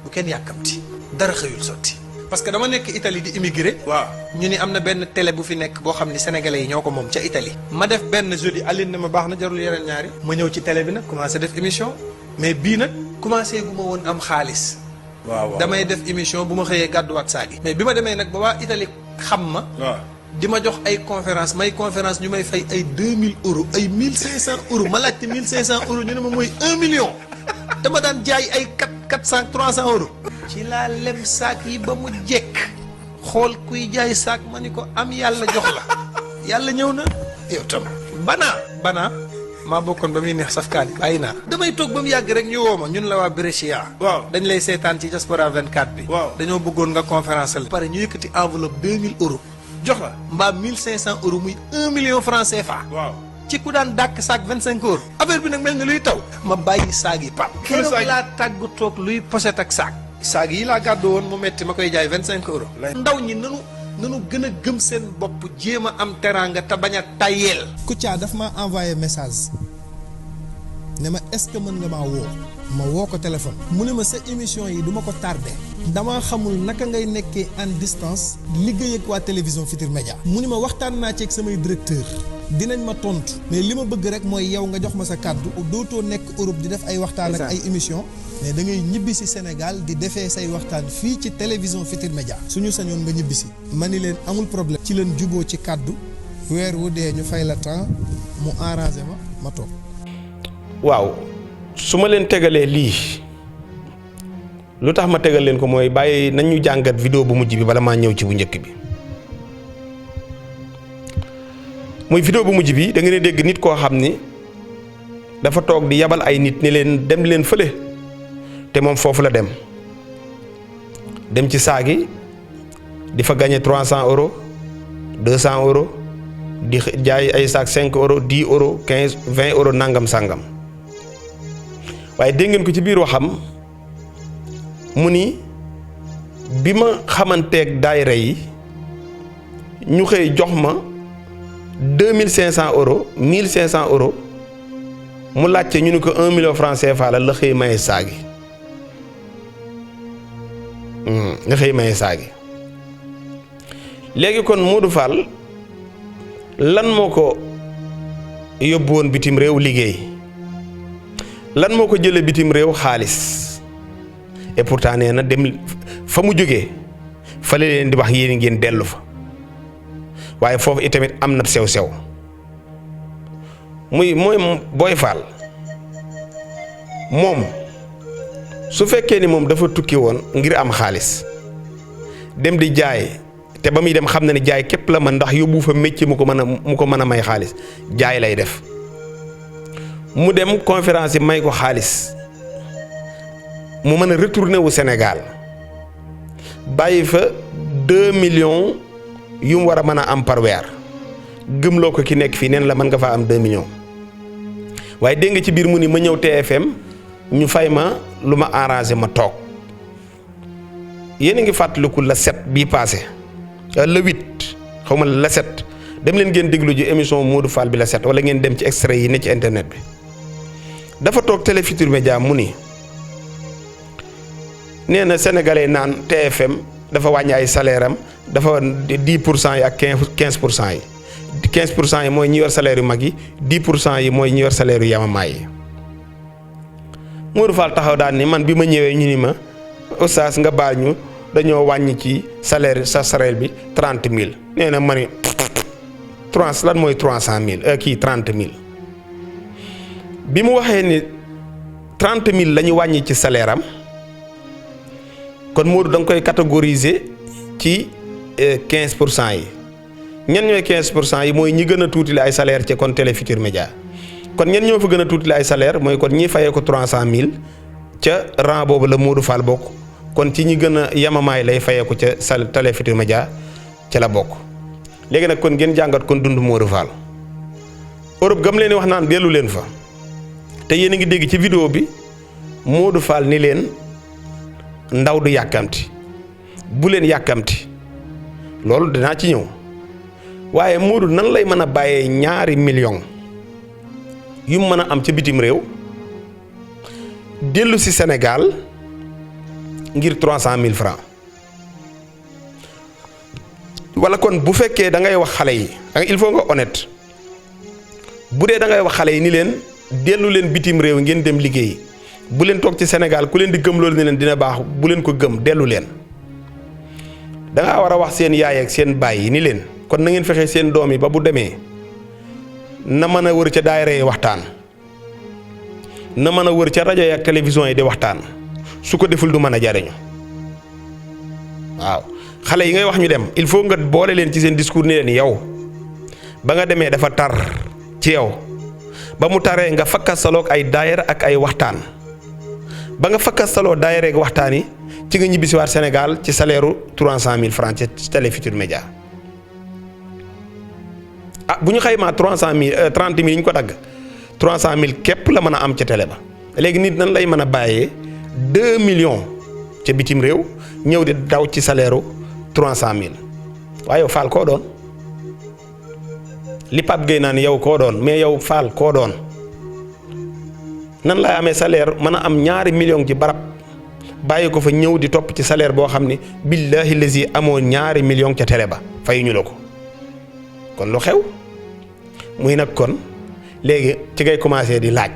bu kenn yàkkamti dara xëyul sotti. parce que dama nekk Italie di immigré. waaw ñu ni am na benn télé bu fi nekk boo xam ni sénégalais yi ñoo ko moom ca Italie. ma def benn jeudi Aline ne ma baax na jarul yeneen ñaari. ma ñëw ci télé bi nag commencé def émission mais bii nag commencé gu ma woon am xaalis. waaw damay def émission bu ma xëyee gàdduwaat saa gi. mais bi ma demee nag ba waa Italie xam ma. waaw di ma jox ay conférence ñu may fay ay 2000 euros ay 1500 euros ma laajte 1500 euros ñu ne ma mooy 1 million. dama daan jaay ay 400 300 euros. ci laa lem saak yi ba mu jekk xool kuy jaay saak ma ni ko am yàlla jox la yàlla ñëw na yow tam banaa maa bokkoon ba muy neex safkaani bàyyi naa damay toog ba mu yàgg rek ñu woo ma ñun la waa Brescia waaw dañ lay seetaan ci Diaspora 24 bi waaw dañoo bëggoon nga conférence la pare ñu yëkkati enveloppe 2000 euros jox la mbaa 1500 euros muy 1 million francs CFA waaw ci ku daan dàkk saak 25 euros affaire bi nag mel ni luy taw ma bàyyi saag yi pap keroog laa tàggu toog luy pochette ak saag yi laa gàddu woon mu metti ma koy jaay 25 euros ndaw ñi nanu gën a gëm seen bopp jéem a am teraanga te bañ a tayeel Kouthia daf ma envoyé message ne ma est-ce que mën nga maa woo ma woo ko téléphone mu ne ma sa émission yi duma ko tardé dama xamul naka ngay nekkee en distance liggéey ak waa télévision Futurs Médias mu ne ma waxtaan naa ci ak samay directeur dinañ ma tontu mais li ma bëgg rek mooy yow nga jox ma sa kàddu dootoo nekk Europe di def ay waxtaan ak ay émission mais da ngay ñibbi si Sénégal di defee say waxtaan fii ci télévision Futurs Médias suñu sañoon nga ñibbi si ma ni leen amul problème ci leen juboo ci kàddu weer wu dee ñu fay la temps mu arrangé ma toog waaw su ma leen tegalee lii lu tax ma tegal leen ko mooy bàyyi nañ ñu jàngat vidéo bu mujj bi bala maa ñëw ci bu njëkk bi muy vidéo bu mujj bi da ngeen dégg nit koo xam ni dafa toog di yabal ay nit ni leen dem leen fële te moom foofu la dem ci saagi di fa gagné 300 euros 200 euros di jaay ay saak 5 euros 10 euros 15 20 euros nangam sangam. waaye dégg ngeen ko ci biir waxam mu ni bi ma xamanteeg daayira yi ñu xëy jox ma 2500 euros 1500 euros mu laajte ñu ni ko 1 million francs CFA la xëy maye saagi nga xëy maye saagi léegi kon Modou Fall lan moo ko yóbbu woon bitim réew liggéey lan moo ko jëlee bitim réew xaalis et pourtant nee na dem fa mu jógee fa la leen di wax yéen ngeen dellu fa waaye foofu itamit am na sew-sew mooy Boy Fall moom su fekkee ni moom dafa tukki woon ngir am xaalis dem di jaay te ba muy dem xam na ne jaay képp la man ndax yóbbu fa métier mu ko mën a may xaalis jaay lay def mu dem conférence yi may ko xaalis mu mën a retourner wu Sénégal bàyyi fa 2 millions yu mu war a mën a am par weer gëmloo ko ki nekk fii neen la mën nga faa am 2 millions waaye dégg nga ci biir mu ni ma ñëw TFM ñu fay ma lu ma arrangé ma toog yéen a ngi fàttaliku la 7 bii passé le 8 xaw ma la 7 dem leen ngeen déglu ji émission Modou Fall bi la 7 wala ngeen dem ci extrait yi ne ci internet bi dafa toog Télé Futurs Médias mu ni nee na sénégalais naan TFM dafa wàññi ay salaire am dafa 10% yi ak 15% yi 15% yi mooy ñi yor salaire yu mag yi 10% yi mooy ñi yor salaire yu yamamaay yi Modou Fall taxaw daan ni man bi ma ñëwee ñu ni ma oustaz nga baal ñu dañoo wàññi ci salaire sa salaire bi 30 000 nee na ma ni 3 lan mooy 300 000 kii 30 000 bi mu waxee ni 30 000 la ñu wàññi ci salaire am kon Modou da nga koy catégoriser ci 15% yi ñan ñooy 15% yi mooy ñi gën a tuuti la ay salaire ci kon Télé Futurs Médias kon ñen ñoo fa gën a tuuti la ay salaire mooy kon ñi fayee ko 300 000 ca rang boobu la Modou Fall bokk kon ci ñi gën a yamamaay lay fayee ko ca Télé Futurs Médias ca la bokk léegi nag kon ngeen jàngat kon dund Modou Fall Europe gam leen wax naan dellu leen fa te yéen a ngi dégg ci vidéo bi Modou Fall ni leen ndaw du yàkkamti bu leen yàkkamti loolu dinaa ci ñëw waaye Modou nan lay mën a bàyyee 2 millions yu mën a am ca bitim réew dellu si Sénégal ngir 300 000 francs wala kon bu fekkee da ngay wax xale yi il faut nga honnête bu dee da ngay wax xale yi ni leen dellu leen bitim réew ngeen dem liggéey bu leen toog ci Sénégal ku leen di gëm loolu ne leen dina baax bu leen ko gëm dellu leen da ngaa war a wax seen yaay ak seen baay yi ni leen kon na ngeen fexe seen doom yi ba bu demee na mën a wër ca daayira yi waxtaan na mën a wër ca rajo yi ak télévision yi di waxtaan su ko deful du mën a jariñu waaw xale yi ngay wax ñu dem il faut nga boole leen ci seen discours ni leen yow ba nga demee dafa tar ci yow ba mu taree nga fakkasaloog ay daayira ak ay waxtaan ba nga fakkasaloo daayira ak waxtaan yi ci nga ñibbisiwaat Sénégal ci salaire u 300 000 francs ci Télé Futurs Médias bu ñu xaymaa 300 000 30 000 yi ñu ko dagg 300 000 képp la mën a am ca télé ba léegi nit nan lay mën a bàyyee 2 millions ca bitim réew ñëw di daw ci salaire u 300 000 waaye yow Fall koo doon li Pape Gueye naan yow koo doon mais yow Fall koo doon nan lay amee salaire mën a am 2 millions ci barab bàyyi ko fa ñëw di topp ci salaire boo xam ni billahi lazi amoo 2 millions ca télé ba fayuñu la ko kon lu xew muy nag kon léegi ci ngay commencé di laaj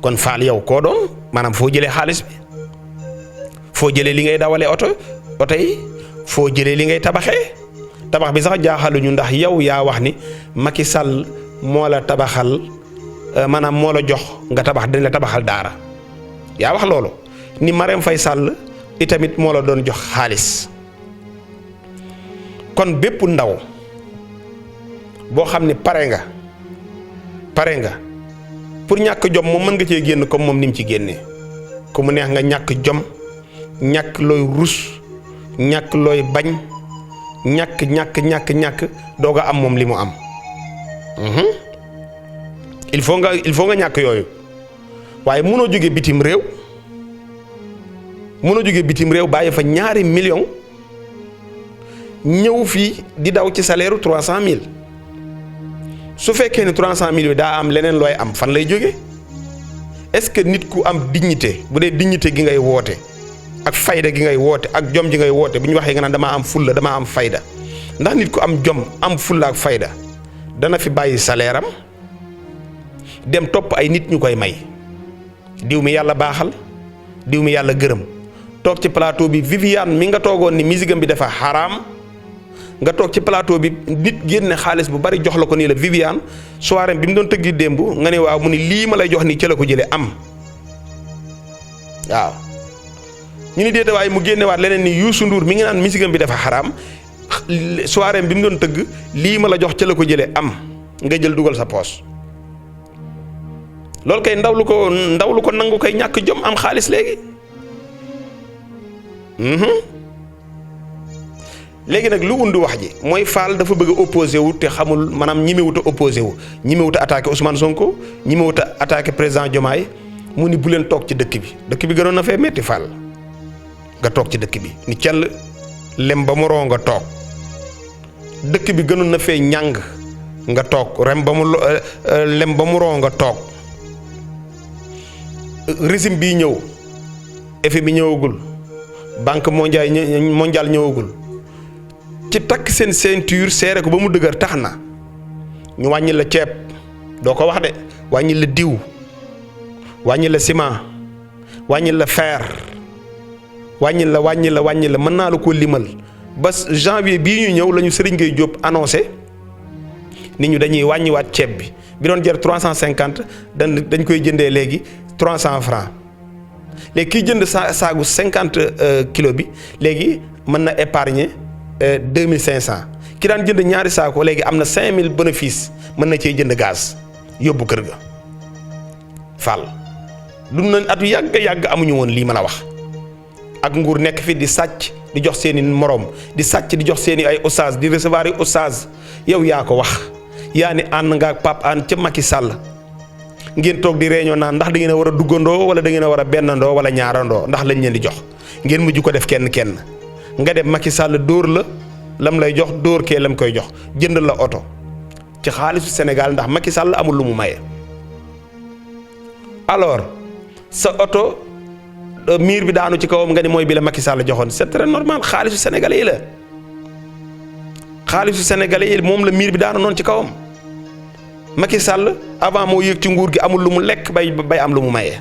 kon Fall yow koo doon maanaam foo jëlee xaalis bi foo jëlee li ngay dawalee oto yi foo jëlee li ngay tabaxee tabax bi sax jaaxaluñu ndax yow yaa wax ni Macky Sall moo la tabaxal maanaam moo la jox nga tabax dañ la tabaxal daara yaa wax loolu ni Marème Faye Sall itamit moo la doon jox xaalis kon bépp ndaw boo xam ne pare nga pour ñàkk jom moom mën nga cee génn comme moom ni mu ci génnee ku mu neex nga ñàkk jom ñàkk looy rus ñàkk looy bañ ñàkk doog a am moom li mu am il faut nga ñàkk yooyu waaye mënoo jóge bitim réew bàyyi fa 2 millions ñëw fii di daw ci salaire 300 000 su fekkee ne 300 000 bi daa am leneen looy am fan lay jóge est-ce que nit ku am dignité bu dee dignité gi ngay woote ak fayda gi ngay woote ak jom ji ngay woote bu ñu waxee nga naan damaa am fulla damaa am fayda ndax nit ku am jom am fulla ak fayda dana fi bàyyi salaire am dem topp ay nit ñu koy may diw mi yàlla baaxal diw mi yàlla gërëm toog ci plateau bi Viviane mi nga toogoon ni musique bi dafa xaraam nga toog ci plateau bi nit génne xaalis bu bari jox la ko nii la Viviane soirée bi mu doon tëggi démb nga ne waaw mu ni lii ma lay jox nii ca la ko jëlee am waaw ñu ni déeta waaye mu génnewaat leneen ni Youssou Ndour mi ngi naan musique bi dafa xaraam soirée bi mu doon tëgg lii ma la jox ca la ko jëlee am nga jël dugal sa poos loolu kay ndaw lu ko nangu koy ñàkk jom am xaalis léegi léegi nag lu undu wax ji mooy Fall dafa bëgg a opposé wu te xamul maanaam ñimewut a opposé wu ñimewut a attaqué Ousmane Sonko ñimewut a attaqué président Diomaye mu ni bu leen toog ci dëkk bi gënoon na fee metti Fall nga toog ci dëkk bi ni cell lem ba mu roo nga toog dëkk bi gënoon na fee ñàng nga toog lem ba mu roo nga toog régime bii ñëw effet bi ñëwagul banque mondiale ñëwagul ci takk seen ceinture seere ko ba mu dëgër tax na ñu wàññi la ceeb doo ko wax de wàññi la diw wàññi la ciment wàññi la fer wàññi la mën naa la ko limal ba janvier bii ñu ñëw la ñu Serigne Gueye Diop annoncé nit ñu dañuy wàññiwaat ceeb bi doon jar 350 dañ koy jëndee léegi 300 francs léegi kiy jënd saagu 50 kilos bi léegi mën na épargner 2500 ki daan jënd ñaari saako léegi am na 5000 bénéfice mën na cee jënd gaz yóbbu kër ga Fall lu nañ atu yàgg amuñu woon lii ma la wax ak nguur nekk fi di sàcc di jox seeni moroom di sàcc di jox seeni ay oustaz di recevoir yi oustaz yow yaa ko wax yaa ni ànd nga ak Pape Hann ca Macky Sall ngeen toog di réunion naan ndax da ngeen a war a duggandoo wala da ngeen a war a bennandoo wala ñaarandoo ndax lañ leen di jox ngeen mujj ko def kenn nga dem Macky Sall dóor la lam lay jox dóor kee lam koy jox jënd la oto ci xaalisu Sénégal ndax Macky Sall amul lu mu maye. alors sa oto miir bi daanu ci kawam nga ni mooy bi la Macky Sall joxoon c'est très normal xaalisu sénégalais yi la xaalisu sénégalais yi moom la miir bi daanu noonu ci kawam Macky Sall avant moo yëg ci nguur gi amul lu mu lekk bay am lu mu maye.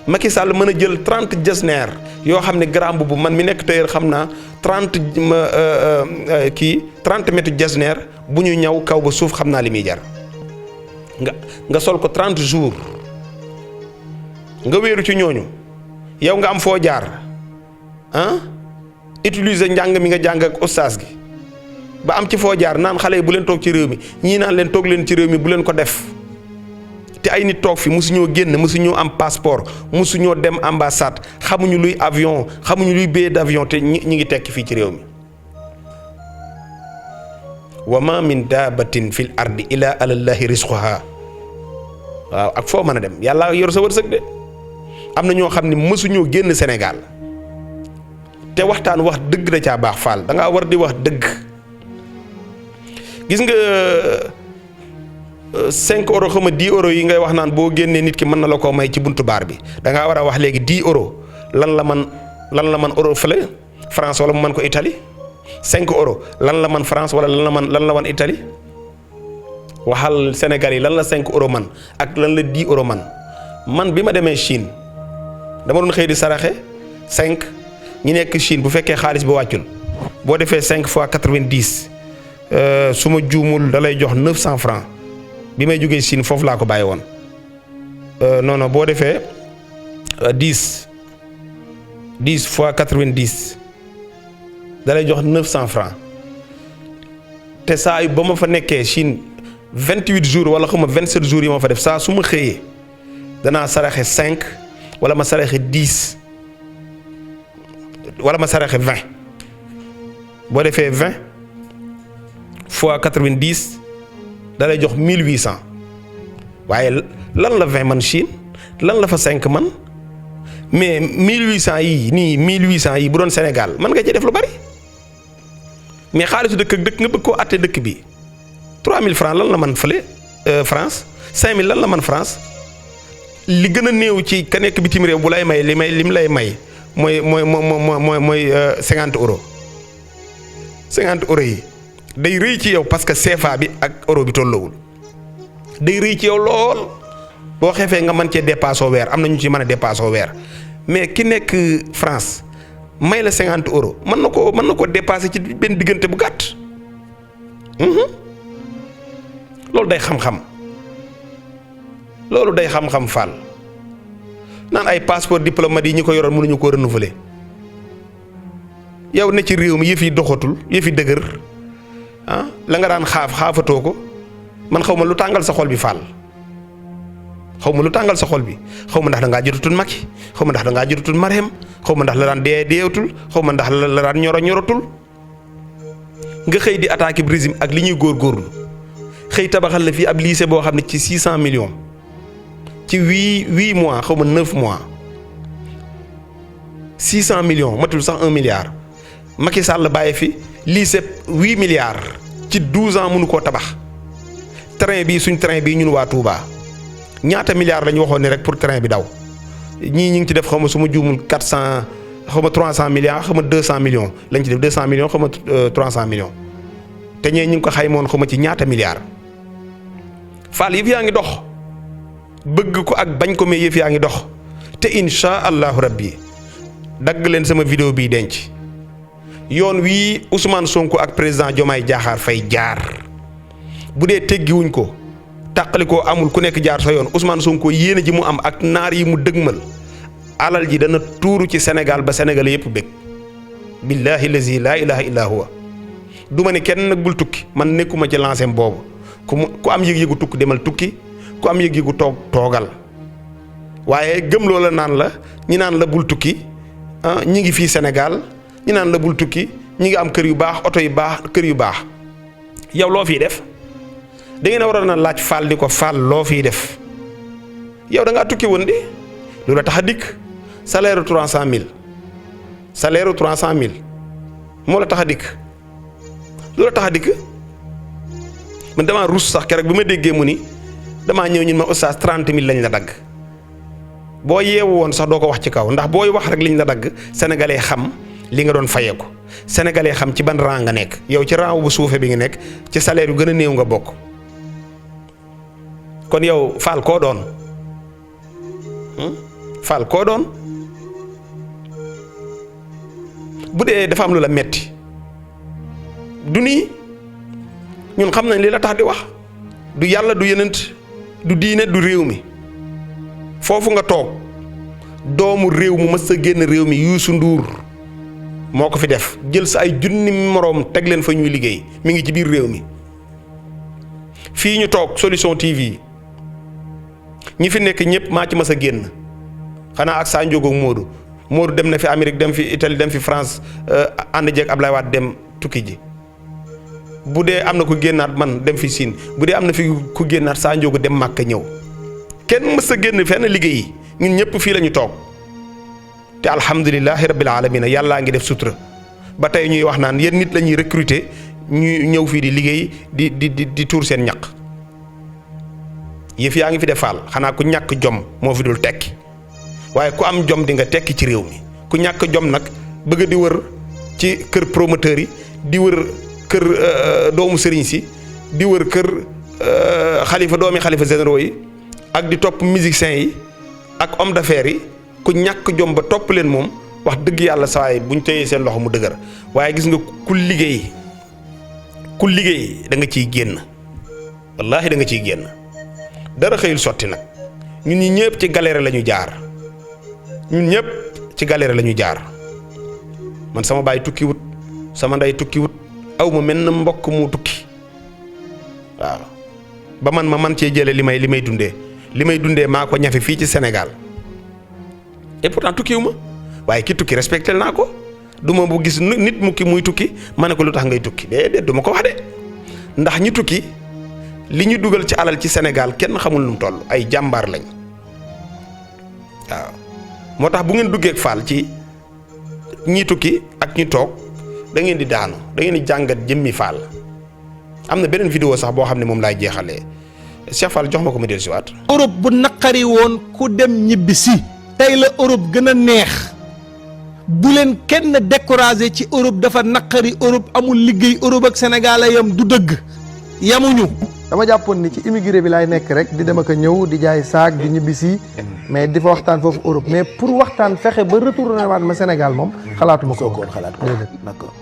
Macky Sall mën a jël 30 jesner yoo xam ne grand bu man mi nekk tailleur xam naa 30 mètres jesner bu ñu ñaw kaw ba suuf xam naa li muy jar nga sol ko 30 jours nga wéeru ci ñooñu yow nga am foo jaar utiliser njàng mi nga jàng ak oustaz gi ba am ci foo jaar naan xale yi bu leen toog ci réew mi ñii naan leen toog leen ci réew mi bu leen ko def te ay nit toog fi mosuñoo génn mosuñoo am passeport mosuñoo dem ambassade xamuñu luy avion xamuñu luy billet d'avion te ñi ngi tekki fii ci réew mi wa ma min daabatin fil ardi ila alallahi risquha waaw ak foo mën a dem yàlla yor sa wërsëg de am na ñoo xam ne mosuñoo génn Sénégal te waxtaan wax dëgg da caa baax Fall da ngaa war di wax dëgg gis nga 5 euros xam nga 10 euros yi ngay wax naan boo génnee nit ki mën na la koo may ci buntu baar bi da ngaa war a wax léegi 10 euros lan la man euro fële France wala mu mën ko Italie 5 euros lan la man France wala lan la man Italie waxal Sénégal yi lan la 5 euros man ak lan la 10 euros man bi ma demee Chine dama doon xëy di saraxe 5 ñi nekk Chine bu fekkee xaalis bi wàccul boo defee 5 fois 90 su ma juumul da lay jox 900 francs bi may jógee Chine foofu laa ko bàyyi woon non boo defee 10 fois 90 da lay jox 900 francs te saa yu ba ma fa nekkee Chine 28 jours wala xuma 27 jours yi ma fa def saa su ma xëyee danaa saraxe 5 wala ma saraxe 10 wala ma saraxe 20 boo defee 20 fois 90 da lay jox 1800 waaye lan la 20 man Chine lan la fa 5 man mais 1800 yi nii 1800 yi bu doon Sénégal mën nga ci def lu bari mais xaalisu dëkk ak dëkk nga bëgg koo àtte dëkk bi 3000 francs lan la man fële France 5000 lan la man France li gën a néew ci ka nekk bitim réew bu lay may lim lay may mooy 50 euros 50 euros yi day rëy ci yow parce que CFA bi ak euro bi tolloowul day rëy ci yow lool boo xefee nga mën cee dépassé weer am na ñu ci mën a dépassé weer mais ki nekk France may la 50 euros mën na ko dépasser ci benn diggante bu gàtt. loolu day xam-xam Fall naan ay passeport diplomate yi ñi ko yoroon mënuñu ko renouveler yow ne ci réew mi yëf yi doxatul yëf yi dëgër la nga daan xaafatoo ko man xaw ma lu tàngal sa xol bi Fall xaw ma lu tàngal sa xol bi xaw ma ndax da ngaa jotatul Macky xaw ma ndax da ngaa jotatul Marème xaw ma ndax la daan deewatul xaw ma ndax la daan ñorotul nga xëy di attaquer régime ak li ñuy góorgóorlu xëy tabaxal la fii ab lycée boo xam ne ci 600 millions ci 8 mois xaw ma 9 mois 600 millions matul sax 1 milliard Macky Sall bàyyi fi lycée 8 milliards ci 12 ans mënu koo tabax train bii suñ train bii ñun waa Touba ñaata milliards la ñu waxoon ne rek pour train bi daw ñii ñu ngi ci def xaw ma su ma juumul 400 xaw ma 300 milliards xaw ma 200 millions lañ ci def 200 millions xaw ma 300 millions te ñee ñu ngi ko xaymoon xaw ma ci ñaata milliards Fall yëf yaa ngi dox bëgg ko ak bañ ko mais yëf yaa ngi dox te insha allahu rabbi dagg leen sama vidéo bii denc yoon wii Ousmane Sonko ak président Diomaye Diakhar Faye jaar bu dee teggiwuñ ko tàqali ko amul ku nekk jaar sa yoon Ousmane Sonko yéene ji mu am ak naar yi mu dëgmal alal ji dana tuuru ci Sénégal ba Sénégal yëpp bëgg billahi lazi laa ilaha illa huwa du ma ne kenn nag bul tukki man nekkuma ci lancé boobu ku am yëg-yëgu tukki demal tukki ku am yëg-yëgu toogal waaye gëm loola naan la ñi naan la bul tukki ñi ngi fii Sénégal ñi naan la bul tukki ñi ngi am kër yu baax oto yu baax kër yu baax yow loo fiy def da ngeen a waroon a laaj Fall ni ko Fall loo fiy def yow da ngaa tukki woon di lu la tax a dikk salaire 300000 salaire 300000 moo la tax a dikk lu la tax a dikk man damaa rus sax keroog bi ma déggee mu ni damaa ñëw ñun ma oustaz 30000 lañ la dagg boo yeewu woon sax doo ko wax ci kaw ndax booy wax rek liñ la dagg sénégalais xam li nga doon fayee ko sénégalais xam ci ban rang nga nekk yow ci rang bu suufe bi nga nekk ci salaire yu gën a néew nga bokk kon yow Fall koo doon Fall koo doon bu dee dafa am lu la metti du nii ñun xam nañ li la tax di wax du yàlla du yenent du diine du réew mi foofu nga toog doomu réew mu mës a génn réew mi Youssou Ndour moo ko fi def jël sa ay junni moroom teg leen fa ñuy liggéey mi ngi ci biir réew mi fii ñu toog Solution TV ñi fi nekk ñëpp maa ci mës a génn xanaa ak Sa Ndiogou ak Modou dem na fi Amérique dem fi Italie dem fi France ànd jeeg Ablaye Wade dem tukki ji bu dee am na ku génnaat man dem fi Siin bu dee am na fi ku génnaat Sa Ndiogou dem Màkka ñëw kenn mës a génn fenn liggéey ñun ñëpp fii la ñu toog te alhamdulilahi rabbil alamina yàllaa ngi def sutura ba tey ñuy wax naan yéen nit la ñuy recruter ñu ñëw fii di liggéey di tuur seen ñaq yëf yaa ngi fi def Fall xanaa ku ñàkk jom moo fi dul tekki waaye ku am jom di nga tekki ci réew mi ku ñàkk jom nag bëgg di wër ci kër promoteur yi di wër kër doomu sëriñ si di wër kër doomi xalifa généraux yi ak di topp musiciens yi ak homme d'affaires yi ku ñàkk jom ba topp leen moom wax dëgg yàlla sawaay buñ téyee seen loxo mu dëgër waaye gis nga ku liggéey da nga ciy génn wallaahi da nga ciy génn dara xëyul sotti nag ñun ñi ñëpp ci galère la ñu jaar man sama baay tukki wut sama ndey tukki wut aw ma mel na mbokk mu tukki waaw ba man cee jële li may dundee maa ko ñafe fii ci Sénégal et pourtant tukkiwu ma waaye ki tukki respecté naa ko du ma bu gis nit muy tukki ma ne ko lu tax ngay tukki déedéet du ma ko wax de ndax ñi tukki li ñu dugal ci alal ci Sénégal kenn xamul nu mu toll ay jàmbaar lañ waaw moo tax bu ngeen duggee ak Fall ci ñi tukki ak ñi toog da ngeen di daanu da ngeen di jàngat jëmmi Fall am na beneen vidéo sax boo xam ne moom laay jeexalee Cheikh Fall jox ma ko ma dellusiwaat. Europe bu naqari woon ku dem ñibbi si tey la Europe gën a neex bu leen kenn découragé ci Europe dafa naqari Europe amul liggéey Europe ak Sénégal yam du dëgg yamuñu dama jàppoon ni ci immigré bi laay nekk rek di dem ak a ñëw di jaay saak di ñibbisi mais di fa waxtaan foofu Europe mais pour waxtaan fexe ba retourné waat ma Sénégal moom xalaatuma ko woon xalaat ko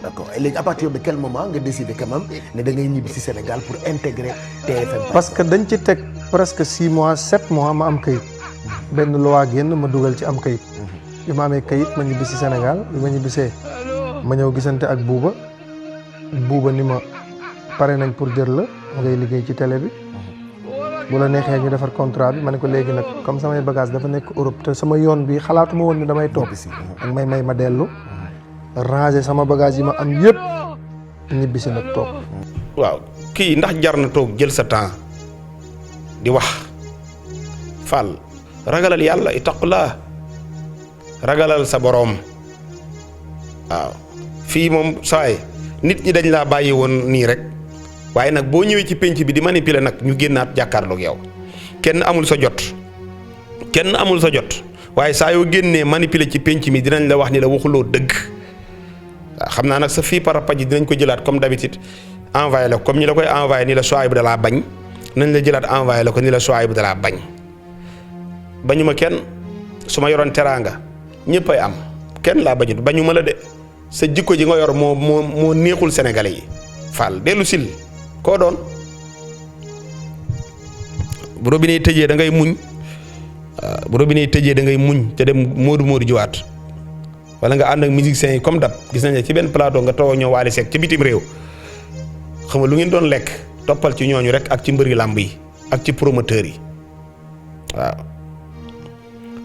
d'accord et léegi à partir de quel moment nga décidé quand même ne da ngay ñibbi si Sénégal pour intégrer TFM. parce que dañ ci teg presque 6 mois 7 mois ma am kayit benn loi génn ma dugal ci am kayit bi ma amee kayit ma ñibbi si Sénégal bi ma ñibbisee ma ñëw gisante ak buuba ni ma pare nañ pour jël la ngay liggéey ci télé bi bu la neexee ñu defar contrat bi ma ne ko léegi nag comme samay bagage dafa nekk Europe te sama yoon bi xalaatuma woon ni damay toog ak may ma dellu ranger sama bagage yi ma am yëpp ñibbisi nag toog. waaw kii ndax jar na toog jël sa temps di wax Fall ragalal yàlla ittaqullah ragalal sa boroom waaw fii moom saay nit ñi dañ laa bàyyi woon nii rek waaye nag boo ñëwee ci penc bi di manipuler nag ñu génnaat jàkkaarloog yow kenn amul sa jot waaye saa yoo génnee manipuler ci penc mi dinañ la wax ni la waxuloo dëgg waaw xam naa nag sa fii parapaj yi dinañ ko jëlaat comme d'habitude envoyé la comme ñi la koy envoyé ni la Souhaïbou dalaa bañ nañ la jëlaat envoyé la ko ni la Souhaïbou dalaa bañ bañu ma kenn su ma yoroon teraanga ñëpp ay am kenn laa bañut bañu ma la de sa jikko ji nga yor moo neexul sénégalais yi Fall dellu sil koo doon bu robinet tëjee da ngay muñ bu robinet tëjee da ngay muñ te dem moodu jiwaat wala nga ànd ak musiciens yi comme dab gis nañ ne ci benn plateau nga toog ñëw Wally Seck ci bitim réew xam nga lu ngeen doon lekk toppal ci ñooñu rek ak ci mbëri làmb yi ak ci promoteurs yi waaw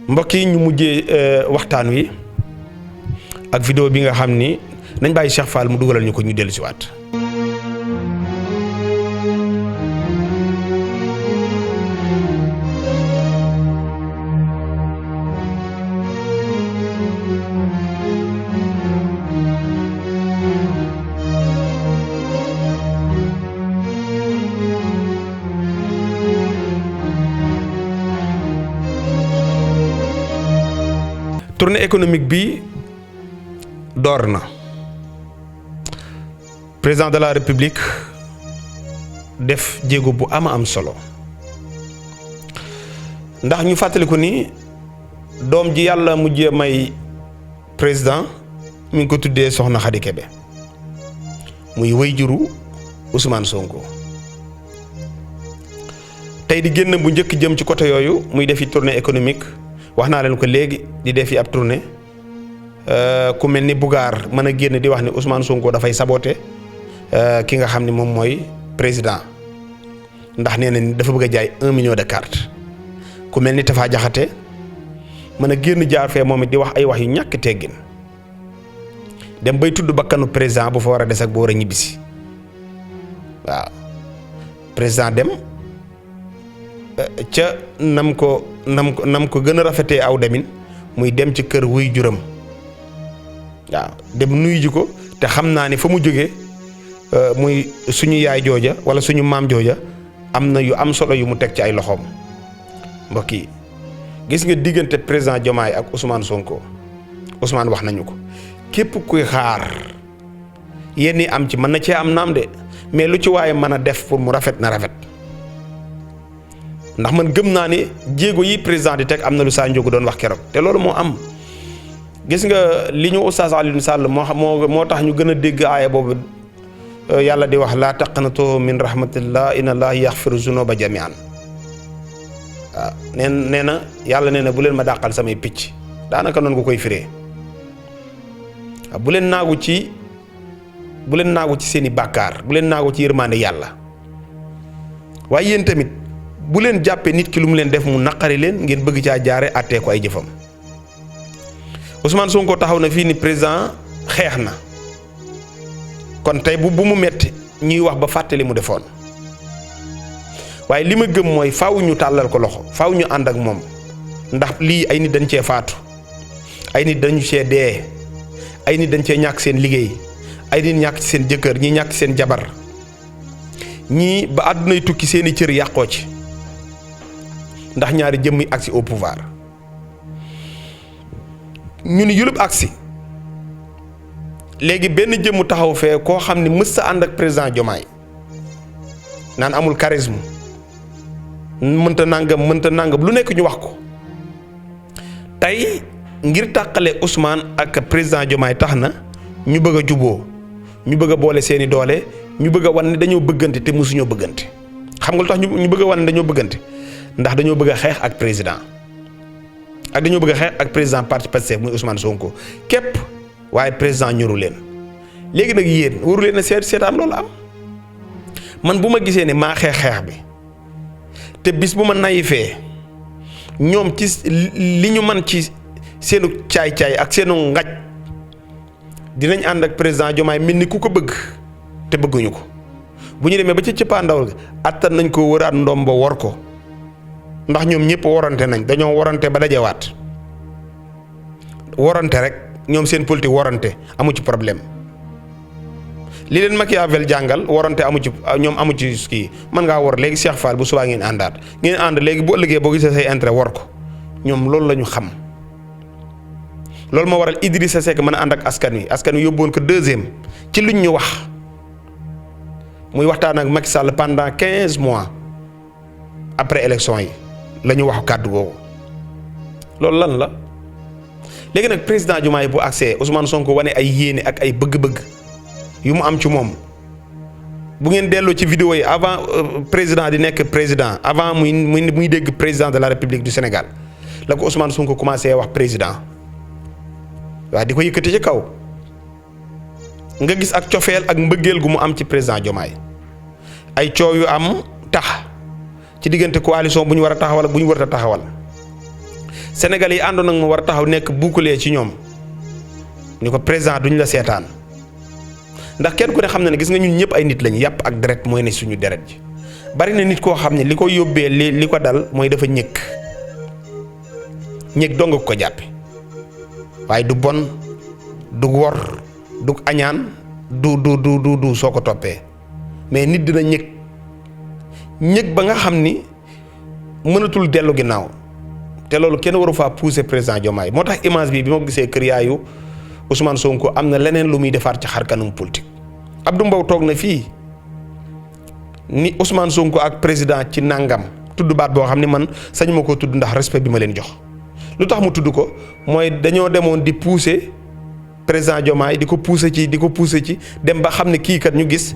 mbokk yi ñu mujjee waxtaan wi ak vidéo bi nga xam ni nañ bàyyi Cheikh Fall mu dugalal ñu ko ñu dellu si waat. tournée économique bi door na président de la république def jéego bu am solo ndax ñu fàttaliku ni doom ji yàlla mujjee may président mi ngi ko tuddee Soxna Khady Kébé muy wayjuru Ousmane Sonko tey di génn bu njëkk jëm ci côté yooyu muy defi tournée économique wax naa leen ko léegi di defi ab tournée ku mel ni Bougar mën a génn di wax ni Ousmane Sonko dafay saboter ki nga xam ni moom mooy président ndax nee na dafa bëgg a jaay 1 million de cartes ku mel ni Tafa Jaxate mën a génn jaar fee moom it di wax ay wax yu ñàkk teggin dem bay tudd bakkanu président bu fa war a des ak bu war a ñibbisi waaw président dem ca nam ko gën a rafetee aw demin muy dem ci kër wuy juram waaw dem nuyu ji ko te xam naa ni fa mu jógee muy suñu yaay jooja wala suñu maam jooja am na yu am solo yu mu teg ci ay loxoom mbokk yi gis nga diggante président Diomaye ak Ousmane Sonko Ousmane wax nañu ko képp kuy xaar yenn yi am ci mën na cee am naam de mais lu ci waaye mën a def pour mu rafet na rafet ndax man gëm naa ni jéego yi président di teg am na lu saa njógu doon wax keroog te loolu moo am gis nga li ñu Oustaz Alioune Sall moo tax ñu gën a dégg aaya boobu yàlla di wax laa taqnatu min rahmatillah inna allaha yaxfiru zunuba jamian waaw nee na yàlla nee na bu leen ma dàqal samay picc daanaka noonu nga koy firee waaw bu leen naagu ci seeni bàkkaar bu leen naagu ci yërmande yàlla waaye yéen tamit bu leen jàppee nit ki lu mu leen def mu naqari leen ngeen bëgg caa jaare àttee ko ay jëfam Ousmane Sonko taxaw na fii ni président xeex na kon tey bu mu metti ñuy wax ba fàtte li mu defoon waaye li ma gëm mooy faaw ñu tàllal ko loxo faaw ñu ànd ak moom ndax lii ay nit dañ cee faatu ay nit dañu cee dee ay nit dañ cee ñàkk seen liggéey ay nit ñàkk ci seen jëkkër ñi ñàkk seen jabar ñii ba àddunay tukki seeni cër yàqoo ci ndax ñaari jëmm yi agsi au pouvoir ñu ni yulub agsi léegi benn jëmm taxaw fee koo xam ne mës sa ànd ak président Diomaye naan amul charisme mënta nangam lu nekk ñu wax ko tey ngir tàqale Ousmane ak président Diomaye tax na ñu bëgg a juboo ñu bëgg a boole seeni doole ñu bëgg a wan ne dañoo bëggante te mosuñoo bëggante xam nga lu tax ñu bëgg a wan ne dañoo bëggante ndax dañoo bëgg a xeex ak président ak dañoo bëgg a xeex ak président parti Pastef muy Ousmane Sonko képp waaye président ñoru leen léegi nag yéen waru leen a seetaan loolu am man bu ma gisee ne maa xeex bi te bis bu ma nayifee ñoom ci li ñu man ci seenu caay-caay ak seenu ngaj dinañ ànd ak président Diomaye mel ni ku ko bëgg te bëgguñu ko bu ñu demee ba ci cëppaandawal attan nañ ko wëraat ndombo wor ko ndax ñoom ñëpp warante nañ dañoo warante ba dajewaat warante rek ñoom seen politique warante amu ci problème li leen Machiavel jàngal warante amu ci ñoom amu ci kii mën ngaa war léegi Cheikh Fall bu subaa ngeen àndaat ngeen ànd léegi bu ëllëgee boo gisee say intérêt war ko ñoom loolu la ñu xam loolu moo waral Idrissa Seck mën a ànd ak askan wi yóbbuwoon ko deuxième ci luñ ñu wax muy waxtaan ak Macky Sall pendant 15 mois après élection yi la ñu wax kàddu googu loolu lan la léegi nag président Diomaye bu accès Ousmane Sonko wane ay yéene ak ay bëgg-bëgg yu mu am ci moom bu ngeen delloo ci vidéo yi avant président di nekk président avant muy dégg président de la République du Sénégal la ko Ousmane Sonko commencé wax président waaye di ko yëkkati ci kaw nga gis ak cofeel ak mbëggeel gu mu am ci président Diomaye ay coow yu am tax ci diggante coalition bu ñu war a taxawal ak bu ñu war a taxawal Sénégal yi àndoon ak mu war a taxaw nekk bouclier ci ñoom ni ko président duñ la seetaan ndax kenn ku ne xam na ne gis nga ñun ñëpp ay nit lañu yàpp ak deret mooy ne suñu deret ji bari na nit koo xam ne li ko yóbbee li ko dal mooy dafa ñëkk dong ko jàppe waaye du bon du wor du añaan du soo ko toppee mais nit dina ñëg ba nga xam ni mënatul dellu ginnaaw te loolu kenn waru faa pousser président Diomaye moo tax image bi ma gisee kër yaayu Ousmane Sonko am na leneen lu muy defaat ci xar kanam politique Abdou Mbow toog na fii ni Ousmane Sonko ak président ci nangam tudd baat boo xam ni man sañ ma ko tudd ndax respect bi ma leen jox lu tax mu tudd ko mooy dañoo demoon di pousser président Diomaye di ko pousser ci dem ba xam ne kii kat ñu gis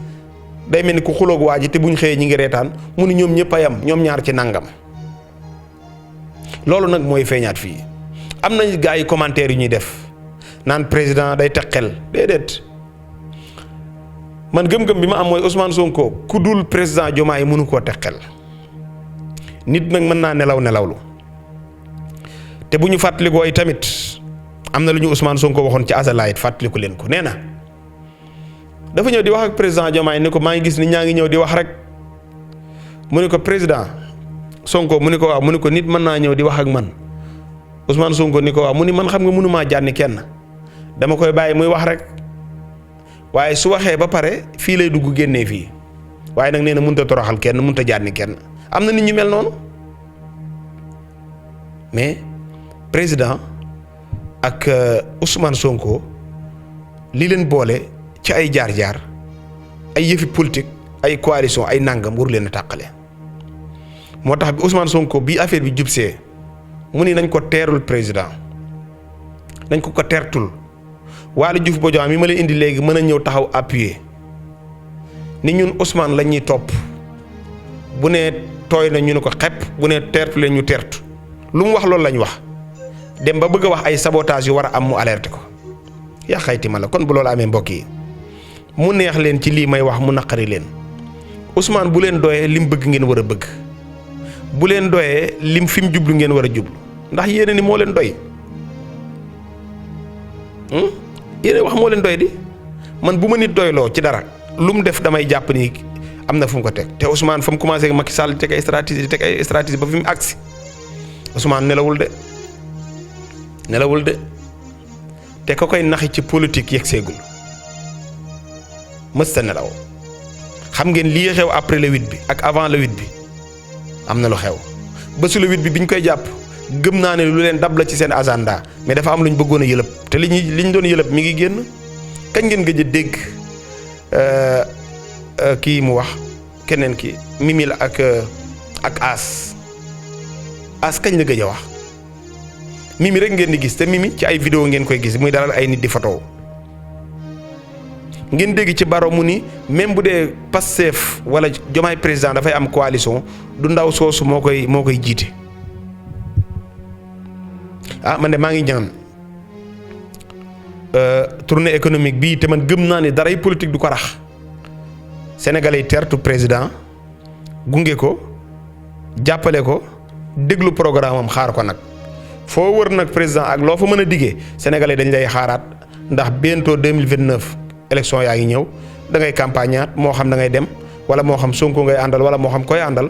day mel ni ku xuloog waa ji te buñ xëyee ñi ngi reetaan mu ni ñoom ñëpp a yam ñoom ñaar ci nangam loolu nag mooy feeñaat fii am nañ gars yi commentaire yu ñuy def naan président day teg xel déedéet man gëm-gëm bi ma am mooy Ousmane Sonko ku dul président Diomaye mënu koo teg xel nit nag mën naa nelawlu te bu ñu fàttalikoo yi tamit am na lu ñu Ousmane Sonko waxoon ci asalaayit fàttaliku leen ko nee na dafa ñëw di wax ak président Diomaye ni ko maa ngi gis ni ñaa ngi ñëw di wax rek mu ni ko président Sonko mu ni ko waaw mu ni ko nit mën naa ñëw di wax ak man Ousmane Sonko ni ko waaw mu ni man xam nga mënumaa jànni kenn dama koy bàyyi muy wax rek waaye su waxee ba pare fii lay dugg génnee fii waaye nag nee na mënut a toroxal kenn mënut a jànni kenn am na nit ñu mel noonu mais président ak Ousmane Sonko li leen boole ci ay jaar-jaar ay yëfi politique ay coalition ay nangam waru leen a tàqale moo tax bi Ousmane Sonko bi affaire bi jubsee mu ni nañ ko teerul président nañ ko teertul Waly Diouf Bodian mi ma leen indi léegi mën a ñëw taxaw appuyer ni ñun Ousmane la ñuy topp bu ne tooy na ñu ne ko xepp bu ne teertu leen ñu teertu lu mu wax loolu lañ wax dem ba bëgg a wax ay sabotage yu war a am mu alerte ko yaa xayti ma la kon bu loolu amee mbokk yi mu neex leen ci lii may wax mu naqari leen Ousmane bu leen doyee lim bëgg ngeen war a bëgg bu leen doyee lim fi mu jublu ngeen war a jublu ndax yéene ni moo leen doy yéene wax moo leen doy di man bu ma nit doyloo ci dara lu mu def damay jàpp ni am na fu mu ko teg te Ousmane fa mu commencé ak Macky Sall teg ay stratégie ba fi mu agsi Ousmane nelawul de te ko koy naxi ci politique yegg seegul mësta nelaw xam ngeen lii xew après le 8 bi ak avant le 8 bi am na lu xew ba su le 8 bi biñ koy jàpp gëm naa ne lu leen dab la ci seen agenda mais dafa am lu ñu bëggoon a yëlëb te li ñu doon yëlëb mi ngi génn kañ ngeen gëj a dégg kii mu wax keneen ki Mimi la ak As kañ la gëj a wax Mimi rek ngeen di gis te Mimi ci ay vidéo ngeen koy gis muy dalal ay nit di photo ngeen dégg ci Baro mu ni même bu dee Pastef wala Diomaye président dafay am coalition du ndaw soosu moo koy jiite man de maa ngi ñaan tournée économique bii te man gëm naa ne daray politique du ko rax sénégalais yi tertu président gunge ko jàppale ko déglu programme am xaar ko nag foo wër nag président ak loo fa mën a diggee sénégalais dañ lay xaaraat ndax bientôt 2029 élection yaa ngi ñëw da ngay campagneaat moo xam da ngay dem wala moo xam Sonko ngay àndal wala moo xam koy àndal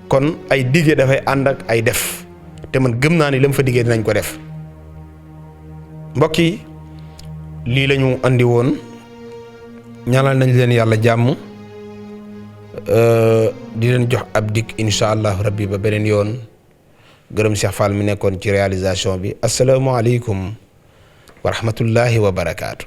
kon ay diggee dafay ànd ak ay def te man gëm naa ni la mu fa diggee dinañ ko def mbokk yi lii la ñu andi woon ñaanal nañ leen yàlla jàmm di leen jox ab dikk incha allah rabbi ba beneen yoon gërëm Cheikh Fall mi nekkoon ci réalisation bi asalaamaaleykum wa rahmatullahi wa barakaatu.